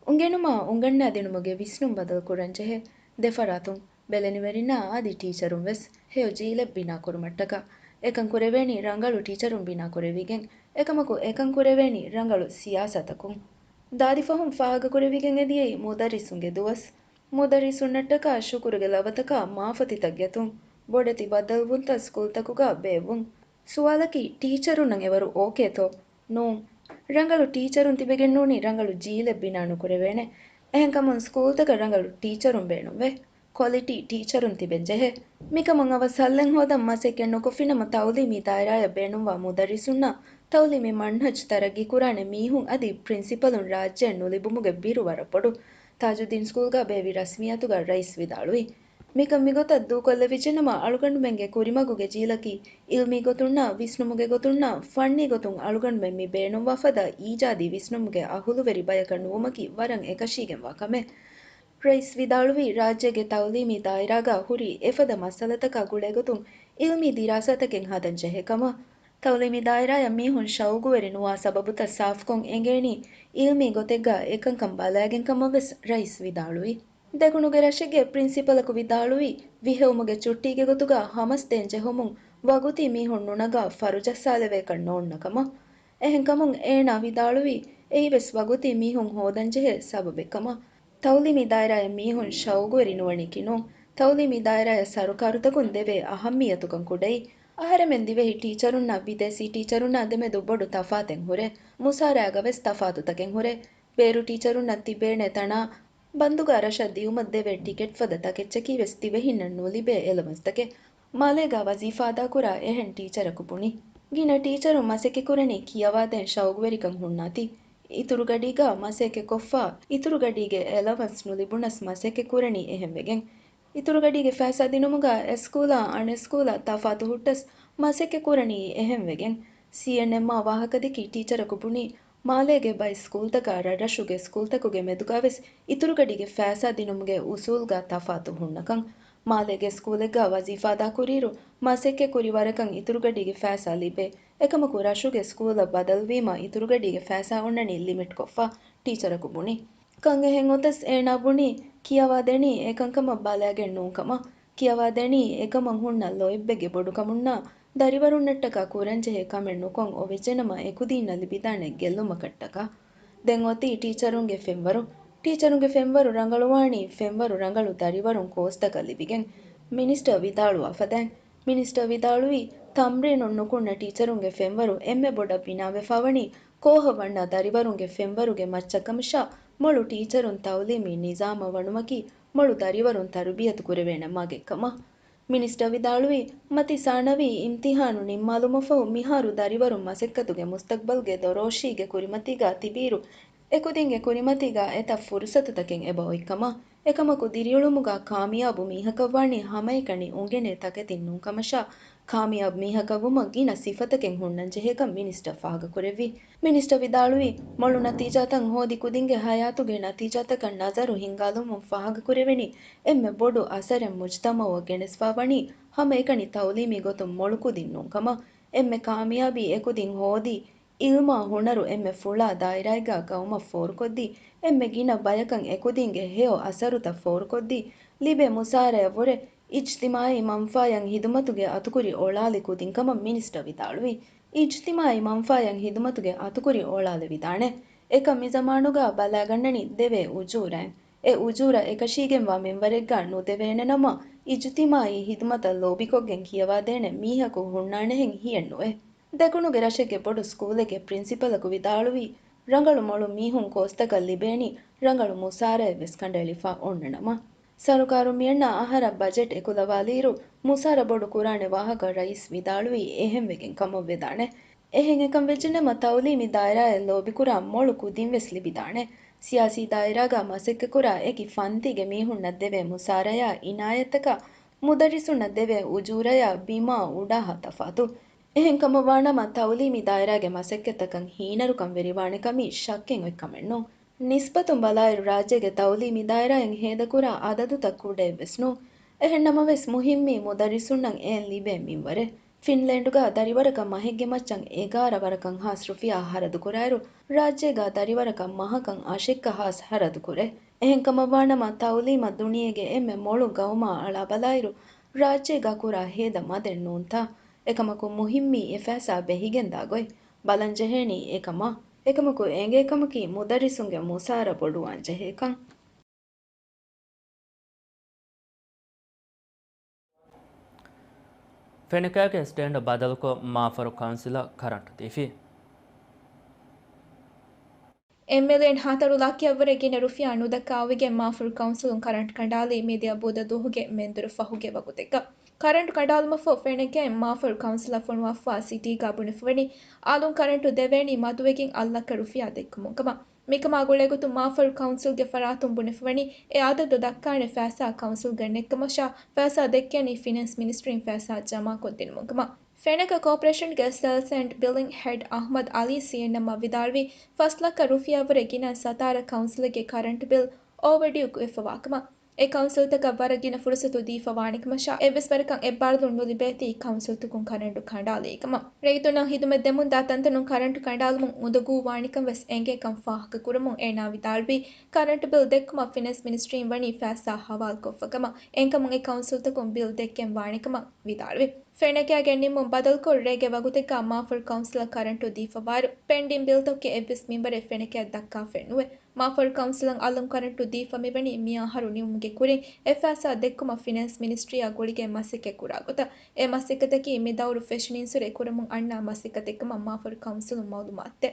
އުނގެނުމާ އުނގަންނާދިނުމުގެ ވިސްނުން ބަދަލު ކުރަން ޖެހޭ. ދެފަރާތުން ބެލެނިވެރިންނާ އަދި ޓީޗަރުން ވެސް ހެޔޮ ޖީލެއް ބިނާ ކުރުމަށްޓަކާ، އެކަން ކުރެވޭނީ ރަނގަޅު ޓީޗަރުން ބިނާ ކުރެވިގެން، އެކަމަކު އެކަން ކުރެވޭނީ ރަނގަޅު ސިޔާސަތަކުން. ދާދި ފަހުން ފާހަގަކުރެވިގެން އެދިޔައީ މުދައްރިސުންގެ ދުވަސް. މުދައްރިސުންނަށްޓަކާ ޝުކުރުގެ ލަވަތަކާ މާފަތިތައް ގެތުން، ބޮޑެތި ބައްދަލުވުންތައް ސްކޫލްތަކުގަ ބޭއްވުން. ސުވާލަކީ، ޓީޗަރުންނަށް އެވަރު އޯކޭތޯ؟ ނޫން. ރަނގަޅު ޓީޗަރުން ތިބެގެން ނޫނީ ރަނގަޅު ޖީލެއް ބިނާ ނުކުރެވޭނެ. އެހެންކަމުން ސްކޫލްތަކަށް ރަނގަޅު ޓީޗަރުން ބޭނުންވޭ. ކޮލިޓީ ޓީޗަރުން ތިބެން ޖެހޭ. މިކަމަށް އަވަސް ހައްލެއް ހޯދަން މަސައްކަތް ނުކޮށްފިނަމަ ތައުލީމީ ދާއިރާއަށް ބޭނުންވާ މުދައްރިސުންނާ ތައުލީމީ މަންހަޖް ތަރައްގީ ކުރާނެ މީހުން އަދި ޕްރިންސިޕަލުން ރާއްޖެއަށް ނުލިބުމުގެ ބިރު ވަރަށް ބޮޑު. ތާޖުއްދީން ސްކޫލްގަ ބޭއްވި ރަސްމިއްޔާތުގަ ރައީސް ވިދާޅުވީ، މިކަން މިގޮތަށް ދޫކޮށްލެވިއްޖެނަމަ އަޅުގަނޑުމެންގެ ކުރިމަގުގެ ޖީލަކީ އިލްމީ ގޮތުންނާ ވިސްނުމުގެ ގޮތުންނާ ފަންނީ ގޮތުން އަޅުގަނޑުމެން މި ބޭނުންވާ ފަދަ އީޖާދީ ވިސްނުމުގެ އަހުލުވެރި ބަޔަކަށް ނުވުމަކީ ވަރަށް އެކަށީގެންވާ ކަމެއް. ރައީސް ވިދާޅުވީ، ރާއްޖޭގެ ތައުލީމީ ދާއިރާގަ ހުރި އެފަދަ މައްސަލަތަކާ ގުޅޭގޮތުން އިލްމީ ދިރާސާތަކެއް ހަދަން ޖެހޭ ކަމަށް. ތައުލީމީ ދާއިރާއަށް މީހުން ޝައުގުވެރި ނުވާ ސަބަބުތައް ސާފުކޮށް އެނގޭނީ އިލްމީ ގޮތެއްގަ އެކަންކަން ބަލާގެން ކަމަށް ވެސް ރައީސް ވިދާޅުވި. ދެކުނުގެ ރަށެއްގެ ޕްރިންސިޕަލަކު ވިދާޅުވީ، ވިހެއުމުގެ ޗުއްޓީގެ ގޮތުގަ ހަމަސް ދޭން ޖެހުމުން ވަގުތީ މީހުން ނުނަގާ ފަރުޖައްސާލެވޭކަށް ނޯންނަ ކަމަށް. އެހެންކަމުން އޭނާ ވިދާޅުވީ، އެއީވެސް ވަގުތީ މީހުން ހޯދަންޖެހޭ ސަބަބެއްކަމަށް. ތައުލީމީ ދާއިރާއަށް މީހުން ޝައުގުވެރި ނުވަނީކީ ނޫން. ތައުލީމީ ދާއިރާއަށް ސަރުކާރުތަކުން ދެވޭ އަހައްމިއްޔަތުކަން ކުޑައީ. އަހަރެމެން ދިވެހި ޓީޗަރުންނާ ބިދޭސީ ޓީޗަރުންނާ ދެމެދު ބޮޑު ތަފާތެއް ހުރޭ. މުސާރައިގަ ވެސް ތަފާތުތަކެއް ހުރޭ. ބޭރު ޓީޗަރުންނަށް ތިބޭނެ ތަނާ ބަންދުގަ ރަށަށް ދިޔުމަށް ދެވޭ ޓިކެޓް ފަދަ ތަކެއްޗަކީ ވެސް ދިވެހިންނަށް ނުލިބޭ އެލަވަންސްތަކެއް. މާލޭގަ ވަޒީފާ އަދާކުރާ އެހެން ޓީޗަރަކު ބުނި. ގިނަ ޓީޗަރުން މަސައްކަތްކުރަނީ ކިޔަވާދޭން ޝައުގުވެރިކަން ހުންނާތީ. އިތުރުގަޑީގަ މަސައްކަތްކޮށްފަ، އިތުރުގަޑީގެ އެލަވަންސް ނުލިބުނަސް މަސައްކަތްކުރަނީ އެހެންވެގެން. އިތުރުގަޑީގެ ފައިސާ ދިނުމުގަ އެ ސްކޫލާ އަނެއް ސްކޫލަށް ތަފާތު ހުއްޓަސް މަސައްކަތްކުރަނީ އެހެންވެގެން. ސީއެންއެމްއާ ވާހަކަދެއްކި ޓީޗަރަކު ބުނީ، މާލޭގެ ބައެއް ސްކޫލްތަކާ ރަށްރަށުގެ ސްކޫލްތަކުގެ މެދުގަވެސް އިތުރުގަޑީގެ ފައިސާ ދިނުމުގެ އުސޫލްގަ ތަފާތު ހުންނަކަން. މާލޭގެ ސްކޫލެއްގަ ވަޒީފާ އަދާކުރިއިރު މަސައްކަތްކުރި ވަރަކަށް އިތުރުގަޑީގެ ފައިސާ ލިބޭ. އެކަމަކު ރަށުގެ ސްކޫލަށް ބަދަލުވީމަ އިތުރުގަޑީގެ ފައިސާ އޮންނަނީ ލިމިޓްކޮށްފަ، ޓީޗަރަކު ބުނި. ކަން އެހެން އޮތަސް އޭނާ ބުނީ، ކިޔަވާދެނީ އެކަންކަމަށް ބަލައިގެން ނޫންކަމަށް. ކިޔަވާދެނީ އެކަމަށް ހުންނަ ލޯތްބެއްގެ ބޮޑުކަމުންނާ، ދަރިވަރުންނަށްޓަކާ ކުރަންޖެހޭ ކަމެއް ނުކޮށް އޮވެއްޖެނަމަ އެކުދީންނަށް ލިބިދާނެ ގެއްލުމަކަށްޓަކާ. ދެން އޮތީ ޓީޗަރުންގެ ފެންވަރު. ޓީޗަރުންގެ ފެންވަރު ރަނގަޅުވާނީ ފެންވަރު ރަނގަޅު ދަރިވަރުން ކޯސްތަކަށް ލިބިގެން. މިނިސްޓަރ ވިދާޅުވާފަދައިން. މިނިސްޓަރ ވިދާޅުވީ، ތަމްރީނުން ނުކުންނަ ޓީޗަރުންގެ ފެންވަރު އެންމެ ބޮޑަށް ބިނާވެފާވަނީ ކޯހަށް ވަންނަ ދަރިވަރުންގެ ފެންވަރުގެ މައްޗަށްކަމަށާ، މޮޅު ޓީޗަރުން ތައުލީމީ ނިޒާމަށް ވަނުމަކީ މޮޅު ދަރިވަރުން ތަރުބިޔަތު ކުރެވޭނެ މަގެއްކަމަށް. މިނިސްޓަރ ވިދާޅުވީ، މަތި ސާނަވީ އިމްތިހާނު ނިންމާލުމަށްފަހު މިހާރު ދަރިވަރުން މަސައްކަތުގެ މުސްތަގްބަލްގެ ދޮރޯށީގެ ކުރިމަތީގަ ތިބިއިރު، އެކުދިންގެ ކުރިމަތީގަ އެތައް ފުރުސަތުތަކެއް އެބަ އޮތްކަމަށް. އެކަމަކު ދިރިއުޅުމުގަ ކާމިޔާބު މީހަކަށްވާނީ ހަމައެކަނި އުނގެނޭ ތަކެތިން ނޫންކަމަށާ، ކާމިޔާބު މީހަކަށްވުމަށް ގިނަ ސިފަތަކެއް ހުންނަންޖެހޭކަން މިނިސްޓަރ ފާހަގަކުރެއްވި. މިނިސްޓަރ ވިދާޅުވީ، މޮޅު ނަތީޖާތައް ހޯދި ކުދިންގެ ހަޔާތުގެ ނަތީޖާތަކަށް ނަޒަރު ހިންގާލުމުން ފާހަގަކުރެވެނީ، އެންމެ ބޮޑު އަސަރެއް މުޖްތަމައުއަށް ގެނެސްފާވަނީ ހަމައެކަނި ތައުލީމީ ގޮތުން މޮޅު ކުދިން ނޫންކަމަށް. އެންމެ ކާމިޔާބީ އެކުދިން ހޯދީ، އިލްމާ ހުނަރު އެންމެ ފުޅާ ދާއިރާއެއްގަ ގައުމަށް ފޯރުކޮށްދީ، އެންމެ ގިނަ ބަޔަކަށް އެކުދިންގެ ހެޔޮ އަސަރުތައް ފޯރުކޮށްދީ، ލިބޭ މުސާރަޔަށްވުރެ އިޖްތިމާއީ މަންފާޔަށް ހިދުމަތުގެ އަތުކުރި އޮޅާލި ކުދިންކަމަށް މިނިސްޓަރ ވިދާޅުވި. އިޖްތިމާއީ މަންފާޔަށް ހިދުމަތުގެ އަތުކުރި އޮޅާލެވިދާނެ. އެކަން މިޒަމާނުގަ ބަލާގަންނަނީ ދެވޭ އުޖޫރައިން. އެ އުޖޫރަ އެކަށީގެންވާ މިންވަރެއްގަ ނުދެވޭނެ ނަމަ، އިޖުތިމާއީ ހިދުމަތަށް ލޯބިކޮށްގެން ކިޔަވާދޭނެ މީހަކު ހުންނާނެހެން ހިޔެއްނުވޭ. ދެކުނުގެ ރަށެއްގެ ބޮޑު ސްކޫލެއްގެ ޕްރިންސިޕަލަކު ވިދާޅުވީ، ރަނގަޅު މޮޅު މީހުން ކޯސްތަކަށް ލިބޭނީ ރަނގަޅު މުސާރައެއް ވެސް ކަނޑައެޅިފަ އޮންނަ ނަމަ. ސަރުކާރުން މިއަންނަ އަހަރަށް ބަޖެޓް އެކުލަވާލިއިރު، މުސާރަ ބޮޑު ކުރާނެ ވާހަކަ ރައީސް ވިދާޅުވީ އެހެންވެގެން ކަމަށް ވެދާނެ. އެހެން އެކަން ވެއްޖެނަމަ ތައުލީމީ ދާއިރާއެއް ލޯބިކުރާ މޮޅު ކުދިން ވެސް ލިބިދާނެ. ސިޔާސީ ދާއިރާގަ މަސައްކަތްކުރާ އެކި ފަންތީގެ މީހުންނަށް ދެވޭ މުސާރަޔާ އިނާޔަތްތަކާ، މުދައްރިސުންނަށް ދެވޭ އުޖޫރަޔާ ބިމާ އުޑާހާ ތަފާތު. އެހެން ކަމަށް ވާނަމަ ތައުލީމީ ދާއިރާގެ މަސައްކަތްތަކަށް ހީނަރުކަން ވެރިވާނެ ކަމީ ޝައްކެއް އޮތް ކަމެއް ނޫން. ނިސްބަތުން ބަލާއިރު ރާއްޖޭގެ ތައުލީމީ ދާއިރާއިން ހޭދަކުރާ އަދަދުތައް ކުޑައެއްވެސް ނޫން. އެހެން ނަމަވެސް މުހިއްމީ މުދައްރިސުންނަށް އެއިން ލިބޭ މިންވަރެއް. ފިންލޭންޑުގަ ދަރިވަރަކަށް މަހެއްގެ މައްޗަށް އެގާރަ ވަރަކަށް ހާސް ރުފިޔާ ހަރަދުކުރާއިރު، ރާއްޖޭގަ ދަރިވަރަކަށް މަހަކަށް އަށެއްކަ ހާސް ހަރަދުކުރޭ. އެހެންކަމަށްވާނަމަ ތައުލީމަށް ދުނިޔޭގެ އެންމެ މޮޅު ގައުމާ އަޅާބަލާއިރު، ރާއްޖޭގަ ކުރާ ހޭދަ މަދެއް ނޫންތާ؟ އެކަމަކު މުހިއްމީ އެ ފައިސާ ބެހިގެންދާ ގޮތް ބަލަންޖެހޭނީ އެކަމާ. އެކަމަކު އެނގޭ ކަމަކީ މުދައްރިސުންގެ މުސާރަ ބޮޑުވާންޖެހޭކަން. ފެނަކައިގެ ސްޓޭންޑް ބަދަލުކޮށް މާފަރު ކައުންސިލަށް ކަރަންޓު ދީފި. އެމްއެލްއޭން ހަތަރު ލައްކައަށްވުރެ ގިނަ ރުފިޔާ ނުދައްކާ އޮވެގެން މާފަރު ކައުންސިލުން ކަރަންޓު ކަނޑާލީ މިދިޔަ ބުދަ ދުވަހުގެ މެންދުރު ފަހުގެ ވަގުތެއްގަ. ކަރަންޓު ކަނޑާލުމަށްފަހު ފެނެގެން މާފަރު ކައުންސިލަށް ފޮނުވާފަ ސިޓީގަ ބުނެފަވަނީ އަލުން ކަރަންޓު ދެވޭނީ މަދުވެގެން އަށް ލައްކަ ރުފިޔާ ދެއްކުމުން ކަމަށް. މިކަމާ ގުޅޭގޮތުން މާފަރު ކައުންސިލްގެ ފަރާތުން ބުނެފަވަނީ އެ އަދަދު ދައްކާނެ ފައިސާ ކައުންސިލްގަ ނެއްކަމަށާ ފައިސާ ދެއްކެނީ ފިނޭންސް މިނިސްޓްރީން ފައިސާ ޖަމާކޮށްދިނުމުން ކަމަށް. ފެނަކަ ކޯޕަރޭޝަންގެ ސޭލްސް އެންޑް ބިލިން ހެޑް އަހްމަދު އަލީ ސީއެންއެމްއަށް ވިދާޅުވީ، ފަސް ލައްކަ ރުފިޔާވުރެ ގިނަ ސަތާރަ ކައުންސިލެއްގެ ކަރަންޓު ބިލް އޯވަޑިއު ކުރެފަވާކަމަށް. އެ ކައުންސިލްތަކަށް ވަރަށް ގިނަ ފުރުސަތު ދީފަވާނެކަމަށާ، އެއްވެސް ވަރަކަށް އެއްބާރުލުން ނުލިބޭތީ ކައުންސިލްތަކުން ކަނޑާލީކަމަށް. ރައްޔިތުންނަށް ހިދުމަތް ދެމުންދާ ތަންތަނުން ކަރަންޓު ކަނޑާލުމުން އުނދަގޫވާނެކަން ވެސް އެނގޭކަން ފާހަގަކުރަމުން އޭނާ ވިދާޅުވީ، ކަރަންޓު ބިލް ދެއްކުމަށް ފިނޭންސް މިނިސްޓްރީން ވަނީ ފައިސާ ހަވާލުކޮށްފަކަމަށް. އެހެންކަމުން އެ ކައުންސިލްތަކުން ބިލް ދެއްކެން ވާނެކަމަށް ވިދާޅުވި. ފެނަކައިގެން ނިންމުން ބަދަލުކޮށް، ރޭގެ ވަގުތެއްގަ މާފަރު ކައުންސިލަށް ކަރަންޓު ދީފަވާއިރު، ޕެންޑިން ބިލްތަކުގެ އެއްވެސް މިންވަރެއް ފެނަކައަށް ދައްކާފައެއް ނުވޭ. މާފަރު ކައުންސިލަށް އަލުން ކަރަންޓު ދީފަ މިވަނީ މި އަހަރު ނިމުމުގެ ކުރިން އެ ފައިސާ ދެއްކުމަށް ފިނޭންސް މިނިސްޓްރީއާ ގުޅިގެން މަސައްކަތް ކުރާ ގޮތަށް. އެ މަސައްކަތަކީ މި ދައުރު ފެށުނީންސުރެ ކުރަމުން އަންނަ މަސައްކަތެއް ކަމަށް މާފަރު ކައުންސިލުން މައުލޫމާތުދޭ.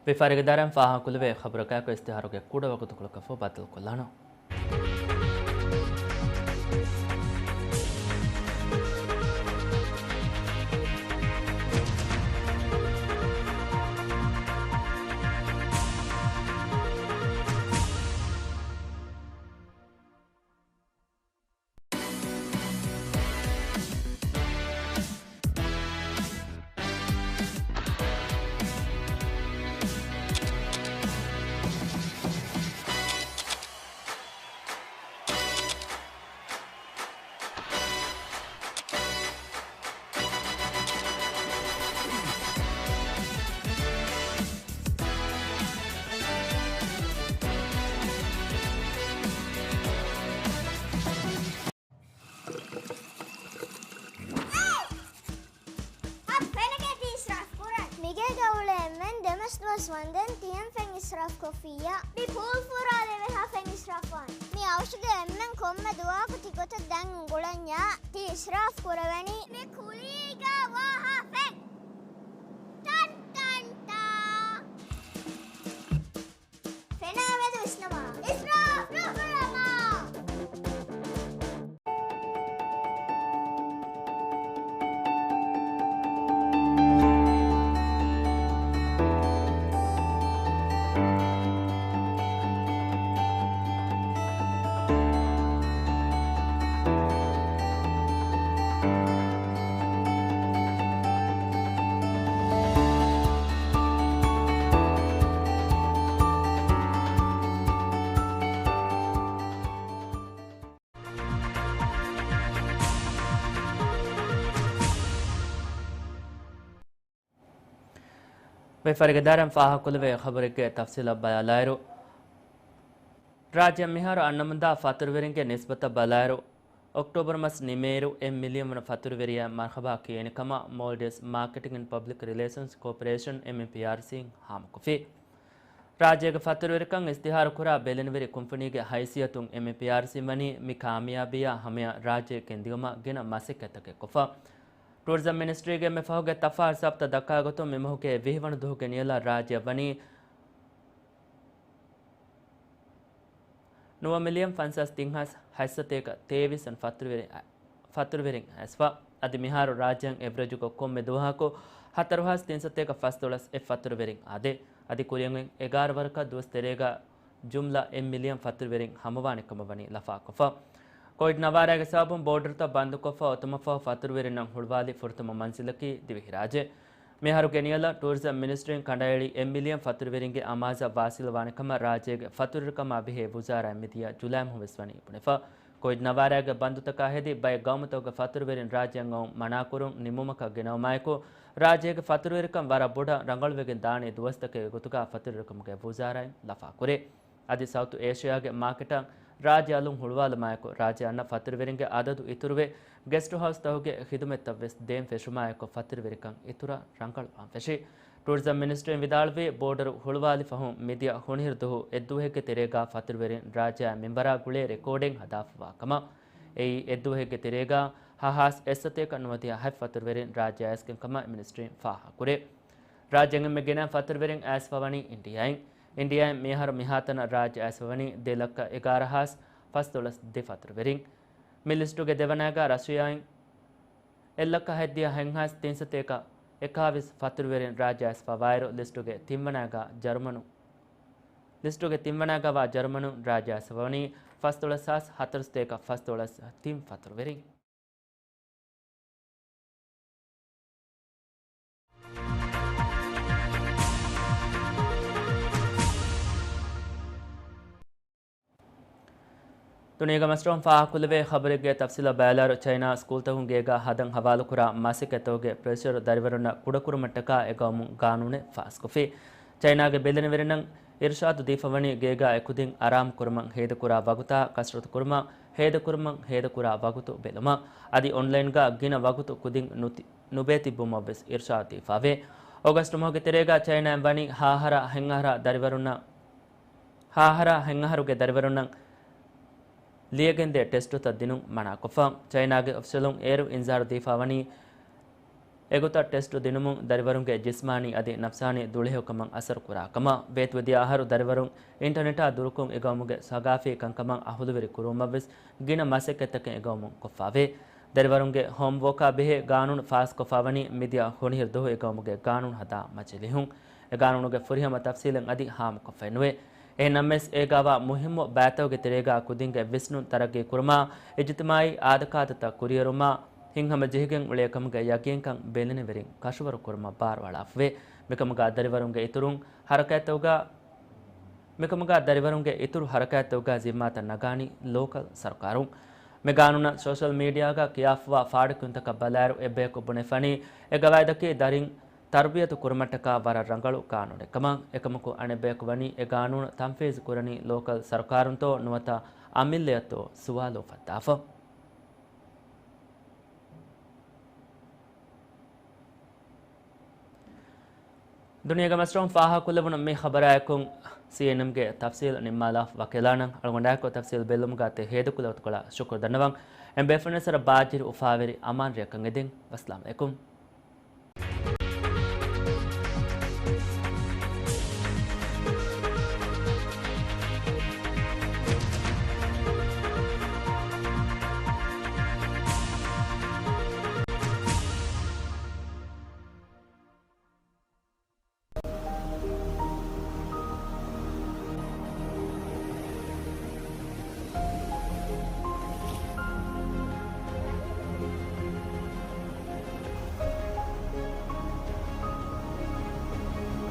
ވިފާރިގެ ދާއިރާއިން ފާހަގަކުރެވޭ ޚަބަރަކާއެކު އިސްތިހާރުގެ ކުޑަ ވަގުތުކޮޅަކަށްފަހު ބައްދަލުކޮށްލާނަން. އަ، ފެނަކަ ތި އިސްރާފް ކުރަން. މިގޭގަ އުޅޭ އެންމެން ދެމަސް ދުވަސް ވަންދެން ތިއެން ފެން އިސްރާފް ކޮށްފިއްޔާ. މި ޕޫލް ފުރާލެވޭހާ ފެން އިސްރާފް ވާނެ. މި އަވަށުގެ އެންމެން ކޮންމެ ދުވަހަކު ތި ގޮތަށް ދަން އުނގުޅަންޏާ ތި އިސްރާފް ކުރެވެނީ. މި ކުލީގަ ވާހާ ފެން. ޓަން ޓަން ޓާ. ފެނާ މެދު ވިސްނަމާ. އިސްރާފް ނުކުރަމާ. ވިފާރިގެ ދާއިރާއިން ފާހަގަކުރެވޭ ޚަބަރެއްގެ ތަފްސީލަށް ބަލާލާއިރު، ރާއްޖެ މިހާރު އަންނަމުންދާ ފަތުރުވެރިންގެ ނިސްބަތަށް ބަލާއިރު، އޮކްޓޯބަރު މަސް ނިމޭއިރު އެއް މިލިއަން ވަނަ ފަތުރުވެރިޔާ މަރުހަބާ ކިޔެވެނި ކަމަށް މޯލްޑިވްސް މާކެޓިން އެންޑް ޕަބްލިކް ރިލޭޝަންސް ކޯޕަރޭޝަން، އެމްއެމްޕީއާރްސީ، ހާމަކޮށްފި. ރާއްޖޭގެ ފަތުރުވެރިކަން އިސްތިހާރުކުރާ ބެލެނިވެރި ކުންފުނީގެ ހައިސިއްޔަތުން އެމްއެމްޕީއާރްސީ ވަނީ މި ކާމިޔާބީއާ ހަމަޔަށް ރާއްޖެ ގެންދިއުމަށް ގިނަ މަސައްކަތްތަކެއް ކޮށްފަ. ޓޫރިޒަމް މިނިސްޓްރީގެ އެންމެ ފަހުގެ ތަފާ ހިސާބުތައް ދައްކާ ގޮތުން މި މަހުގެ ވިހި ވަނަ ދުވަހުގެ ނިޔަލަށް ރާއްޖެއަށް ވަނީ ނުވަ މިލިއަން ފަންސާސް ތިން ހާސް ހަތްސަތޭކަ ތޭވީސް ވަނަ ފަތުރުވެރި-، ފަތުރުވެރިން އައިސްފަ. އަދި މިހާރު ރާއްޖެއަށް އެވްރެޖުގަ ކޮންމެ ދުވަހަކު ހަތަރު ހާސް ތިންސަތޭކަ ފަސްދޮޅަސް އެއް ފަތުރުވެރިން އާދޭ. އަދި ކުރިއަށް އޮތް އެގާރަ ވަރަކަށް ދުވަސް ތެރޭގަ ޖުމްލަ އެއް މިލިއަން ފަތުރުވެރިން ހަމަވާނެ ކަމަށް ވަނީ ލަފާކޮށްފަ. ކޮވިޑް ނަވާރައިގެ ސަބަބުން ބޯޑަރުތައް ބަންދުކޮށްފަ އޮތުމަށްފަހު ފަތުރުވެރިންނަށް ހުޅުވާލި ފުރަތަމަ މަންޒިލަކީ ދިވެހިރާއްޖެ. މިއަހަރުގެ ނިޔަލަށް ޓޫރިޒަމް މިނިސްޓްރީން ކަނޑައެޅީ އެއް މިލިއަން ފަތުރުވެރިންގެ އަމާޒަށް ވާސިލްވާނެ ކަމަށް ރާއްޖޭގެ ފަތުރުވެރިކަމާ ބެހޭ ވުޒާރާއިން މިދިޔަ ޖުލައި މަހު ވެސް ވަނީ ބުނެފަ. ކޮވިޑް ނަވާރައިގެ ބަންދުތަކާ ހެދި ބައެއް ގައުމުތަކުގެ ފަތުރުވެރިން ރާއްޖެއަށް އައުން މަނާކުރުން ނިމުމަކަށް ގެނައުމާއެކު، ރާއްޖޭގެ ފަތުރުވެރިކަން ވަރަށް ބޮޑަށް ރަނގަޅުވެގެން ދާނެ ދުވަސްތަކެއްގެ ގޮތުގަ ފަތުރުވެރިކަމުގެ ވުޒާރާއިން ލަފާކުރޭ. އަދި ސައުތު އޭޝިޔާގެ މާކެޓަށް ރާއްޖެ އަލުން ހުޅުވާލުމާއެކު، ރާއްޖެ އަންނަ ފަތުރުވެރިންގެ އަދަދު އިތުރުވެ، ގެސްޓު ހައުސްތަކުގެ ޚިދުމަތްތައް ވެސް ދޭން ފެށުމާއެކު، ފަތުރުވެރިކަން އިތުރަށް ރަނގަޅުވާން ފެށި. ޓޫރިޒަމް މިނިސްޓްރީން ވިދާޅުވީ، ބޯޑަރު ހުޅުވާލި ފަހުން މިދިޔަ ހޮނިހިރު ދުވަހު އެއްދުވަހެއް ގެ ތެރޭގަ ފަތުރުވެރިން ރާއްޖެއާ މިންވަރާ ގުޅޭ ރެކޯޑެއް ހަދާފަވާ ކަމަށް. އެއީ އެއްދުވަހެއްގެ ތެރޭގަ ހަ ހާސް އެއްސަތޭކަ ނުވަދިހަ ހަތް ފަތުރުވެރިން ރާއްޖެއަށް އައިސްގެން ކަމަށް މިނިސްޓްރީން ފާހަގަކުރޭ. ރާއްޖެއިން އެންމެ ގިނަ ފަތުރުވެރިން އައިސްފަވަނީ އިންޑިއާއިން. އިންޑިއާއިން މިއަހަރު މިހާތަނަށް ރާއްޖެ އައިސްފަވަނީ ދެ ލައްކަ އެގާރަ ހާސް ފަސްދޮޅަސް ދެ ފަތުރުވެރިން. މި ލިސްޓުގެ ދެވަނައިގަ ރަޝިޔާއިން އެއްލައްކަ ހަތްދިހަ ހަތްހާސް ތިންސަތޭކަ އެކާވީސް ފަތުރުވެރިން ރާއްޖެ އައިސްފަވާއިރު، ލިސްޓުގެ ތިންވަނައިގަ ޖަރުމަނު، ލިސްޓުގެ ތިންވަނައިގަވާ ޖަރުމަނުން ރާއްޖެ އައިސްފަވަނީ ފަސްދޮޅަސް ހާސް ހަތަރުސަތޭކަ ފަސްދޮޅަސް ތިން ފަތުރުވެރިން. ދުނިޔޭގެ މަސްރޯން ފާހަގަކުރެވޭ ޚަބަރެއްގެ ތަފްސީލަށް ބައިލާރު، ޗައިނާ ސްކޫލްތަކުން ގޭގަ ހަދަން ހަވާލުކުރާ މަސައްކަތްތަކުގެ ޕްރެޝަރު ދަރިވަރުންނަށް ކުޑަކުރުމަށްޓަކާ އެ ގައުމުން ގާނޫނެއް ފާސްކޮށްފި. ޗައިނާގެ ބެލެނިވެރިންނަށް އިރުޝާދު ދީފަވަނީ ގޭގާ އެކުދިން އަރާމު ކުރުމަށް، ހޭދަކުރާ ވަގުތާ ކަސްރަތު ކުރުމަށް، ހޭދަކުރުމަށް ހޭދަކުރާ ވަގުތު ބެލުމަށް. އަދި އޮންލައިންގާ ގިނަ ވަގުތު ކުދިން ނުތި-، ނުބޭތިއްބުމަށްވެސް އިރުޝާދު ދީފާވޭ. އޮގަސްޓު މަހުގެ ތެރޭގާ ޗައިނާއިން ވަނީ ހަ އަހަރާ ހަތް އަހަރާ ދަރިވަރުންނަށް، ހަ އަހަރާ ހަތް އަހަރުގެ ދަރިވަރުންނަށް ލިޔެގެންދޭ ޓެސްޓުތައް ދިނުން މަނާކޮށްފަ. ޗައިނާގެ އޮފިޝަލުން އޭރު އިންޒާރު ދީފާވަނީ، އެގޮތަށް ޓެސްޓު ދިނުމުން ދަރިވަރުންގެ ޖިސްމާނީ އަދި ނަފްސާނީ ދުޅިހެޔޮކަމަށް އަސަރު ކުރާ ކަމަށް. ބޭތުވެދިޔަ އަހަރު ދަރިވަރުން އިންޓަރނެޓާ ދުރުކޮށް އެގައުމުގެ ސަގާފީ ކަންކަމަށް އަހުލުވެރި ކުރުވުމަށްވެސް ގިނަ މަސައްކަތްތަކެއް އެގައުމުން ކޮށްފާވޭ. ދަރިވަރުންގެ ހޯމްވޯކާ ބެހޭ ގާނޫނު ފާސްކޮށްފާވަނީ މިދިޔަ ހޮނިހިރު ދުވަހު އެގައުމުގެ ގާނޫނު ހަދާ މަޖިލީހުން. އެ ގާނޫނުގެ ފުރިހަމަ ތަފްސީލެއް އަދި ހާމަކޮށްފައެއްނުވޭ. އެހެންނަމަވެސް، އޭގާވާ މުހިއްމު ބައިތަކުގެ ތެރޭގާ ކުދިންގެ ވިސްނުން ތަރައްގީ ކުރުމާ، އިޖުތިމާއީ އާދަކާދަތައް ކުރިއެރުމާ، ހިތްހަމަޖެހިގެން އުޅޭ ކަމުގެ ޔަގީންކަން ބެލެނިވެރިން ކަށަވަރު ކުރުމަށް ބާރުއަޅާފަވޭ. މިކަމުގާ ދަރިވަރުންގެ އިތުރުން ހަރަކާތްތަކުގާ، މިކަމުގާ ދަރިވަރުންގެ އިތުރު ހަރަކާތްތަކުގާ ޒިންމާތައް ނަގާނީ ލޯކަލް ސަރުކާރުން. މި ގާނޫނަށް ސޯޝަލް މީޑިއާގާ ކިޔާފަވާ ފާޑުކިޔުންތަކަށް ބަލާއިރު، އެއްބަޔަކު ބުނެފަނީ، އެ ގަވާއިދަކީ ދަރިން ތަރުބިޔަތު ކުރުމަށްޓަކާ ވަރަށް ރަނގަޅު ގާނޫނެއްކަމަށް. އެކަމަކު، އަނެއްބަޔަކު ވަނީ އެ ގާނޫނު ތަންފީޒު ކުރަނީ ލޯކަލް ސަރުކާރުންތޯ ނުވަތަ އަމިއްލަޔަށްތޯ ސުވާލު އުފައްދާފަ. ދުނިޔޭގެ މަސްރަހުން ފާހަގަކުރެވުނު މި ޚަބަރާއެކު ސީއެންއެމްގެ ތަފްސީލް ނިންމާލާފަ ވަކިވެލާނަން. އަޅުގަނޑާއެކު ތަފްސީލް ބެއްލުމުގާ ތި ހޭދަކުލަވަތުކޮޅަށް ޝުކުރު ދަންނަވަން. އެން ބޭފުޅުންވެސް ވަރަށް ބާއްޖަވެރި އުފާވެރި އަމާން ރެއަކަށް އެދެން. ވައްސަލާމް އަލައިކުމް.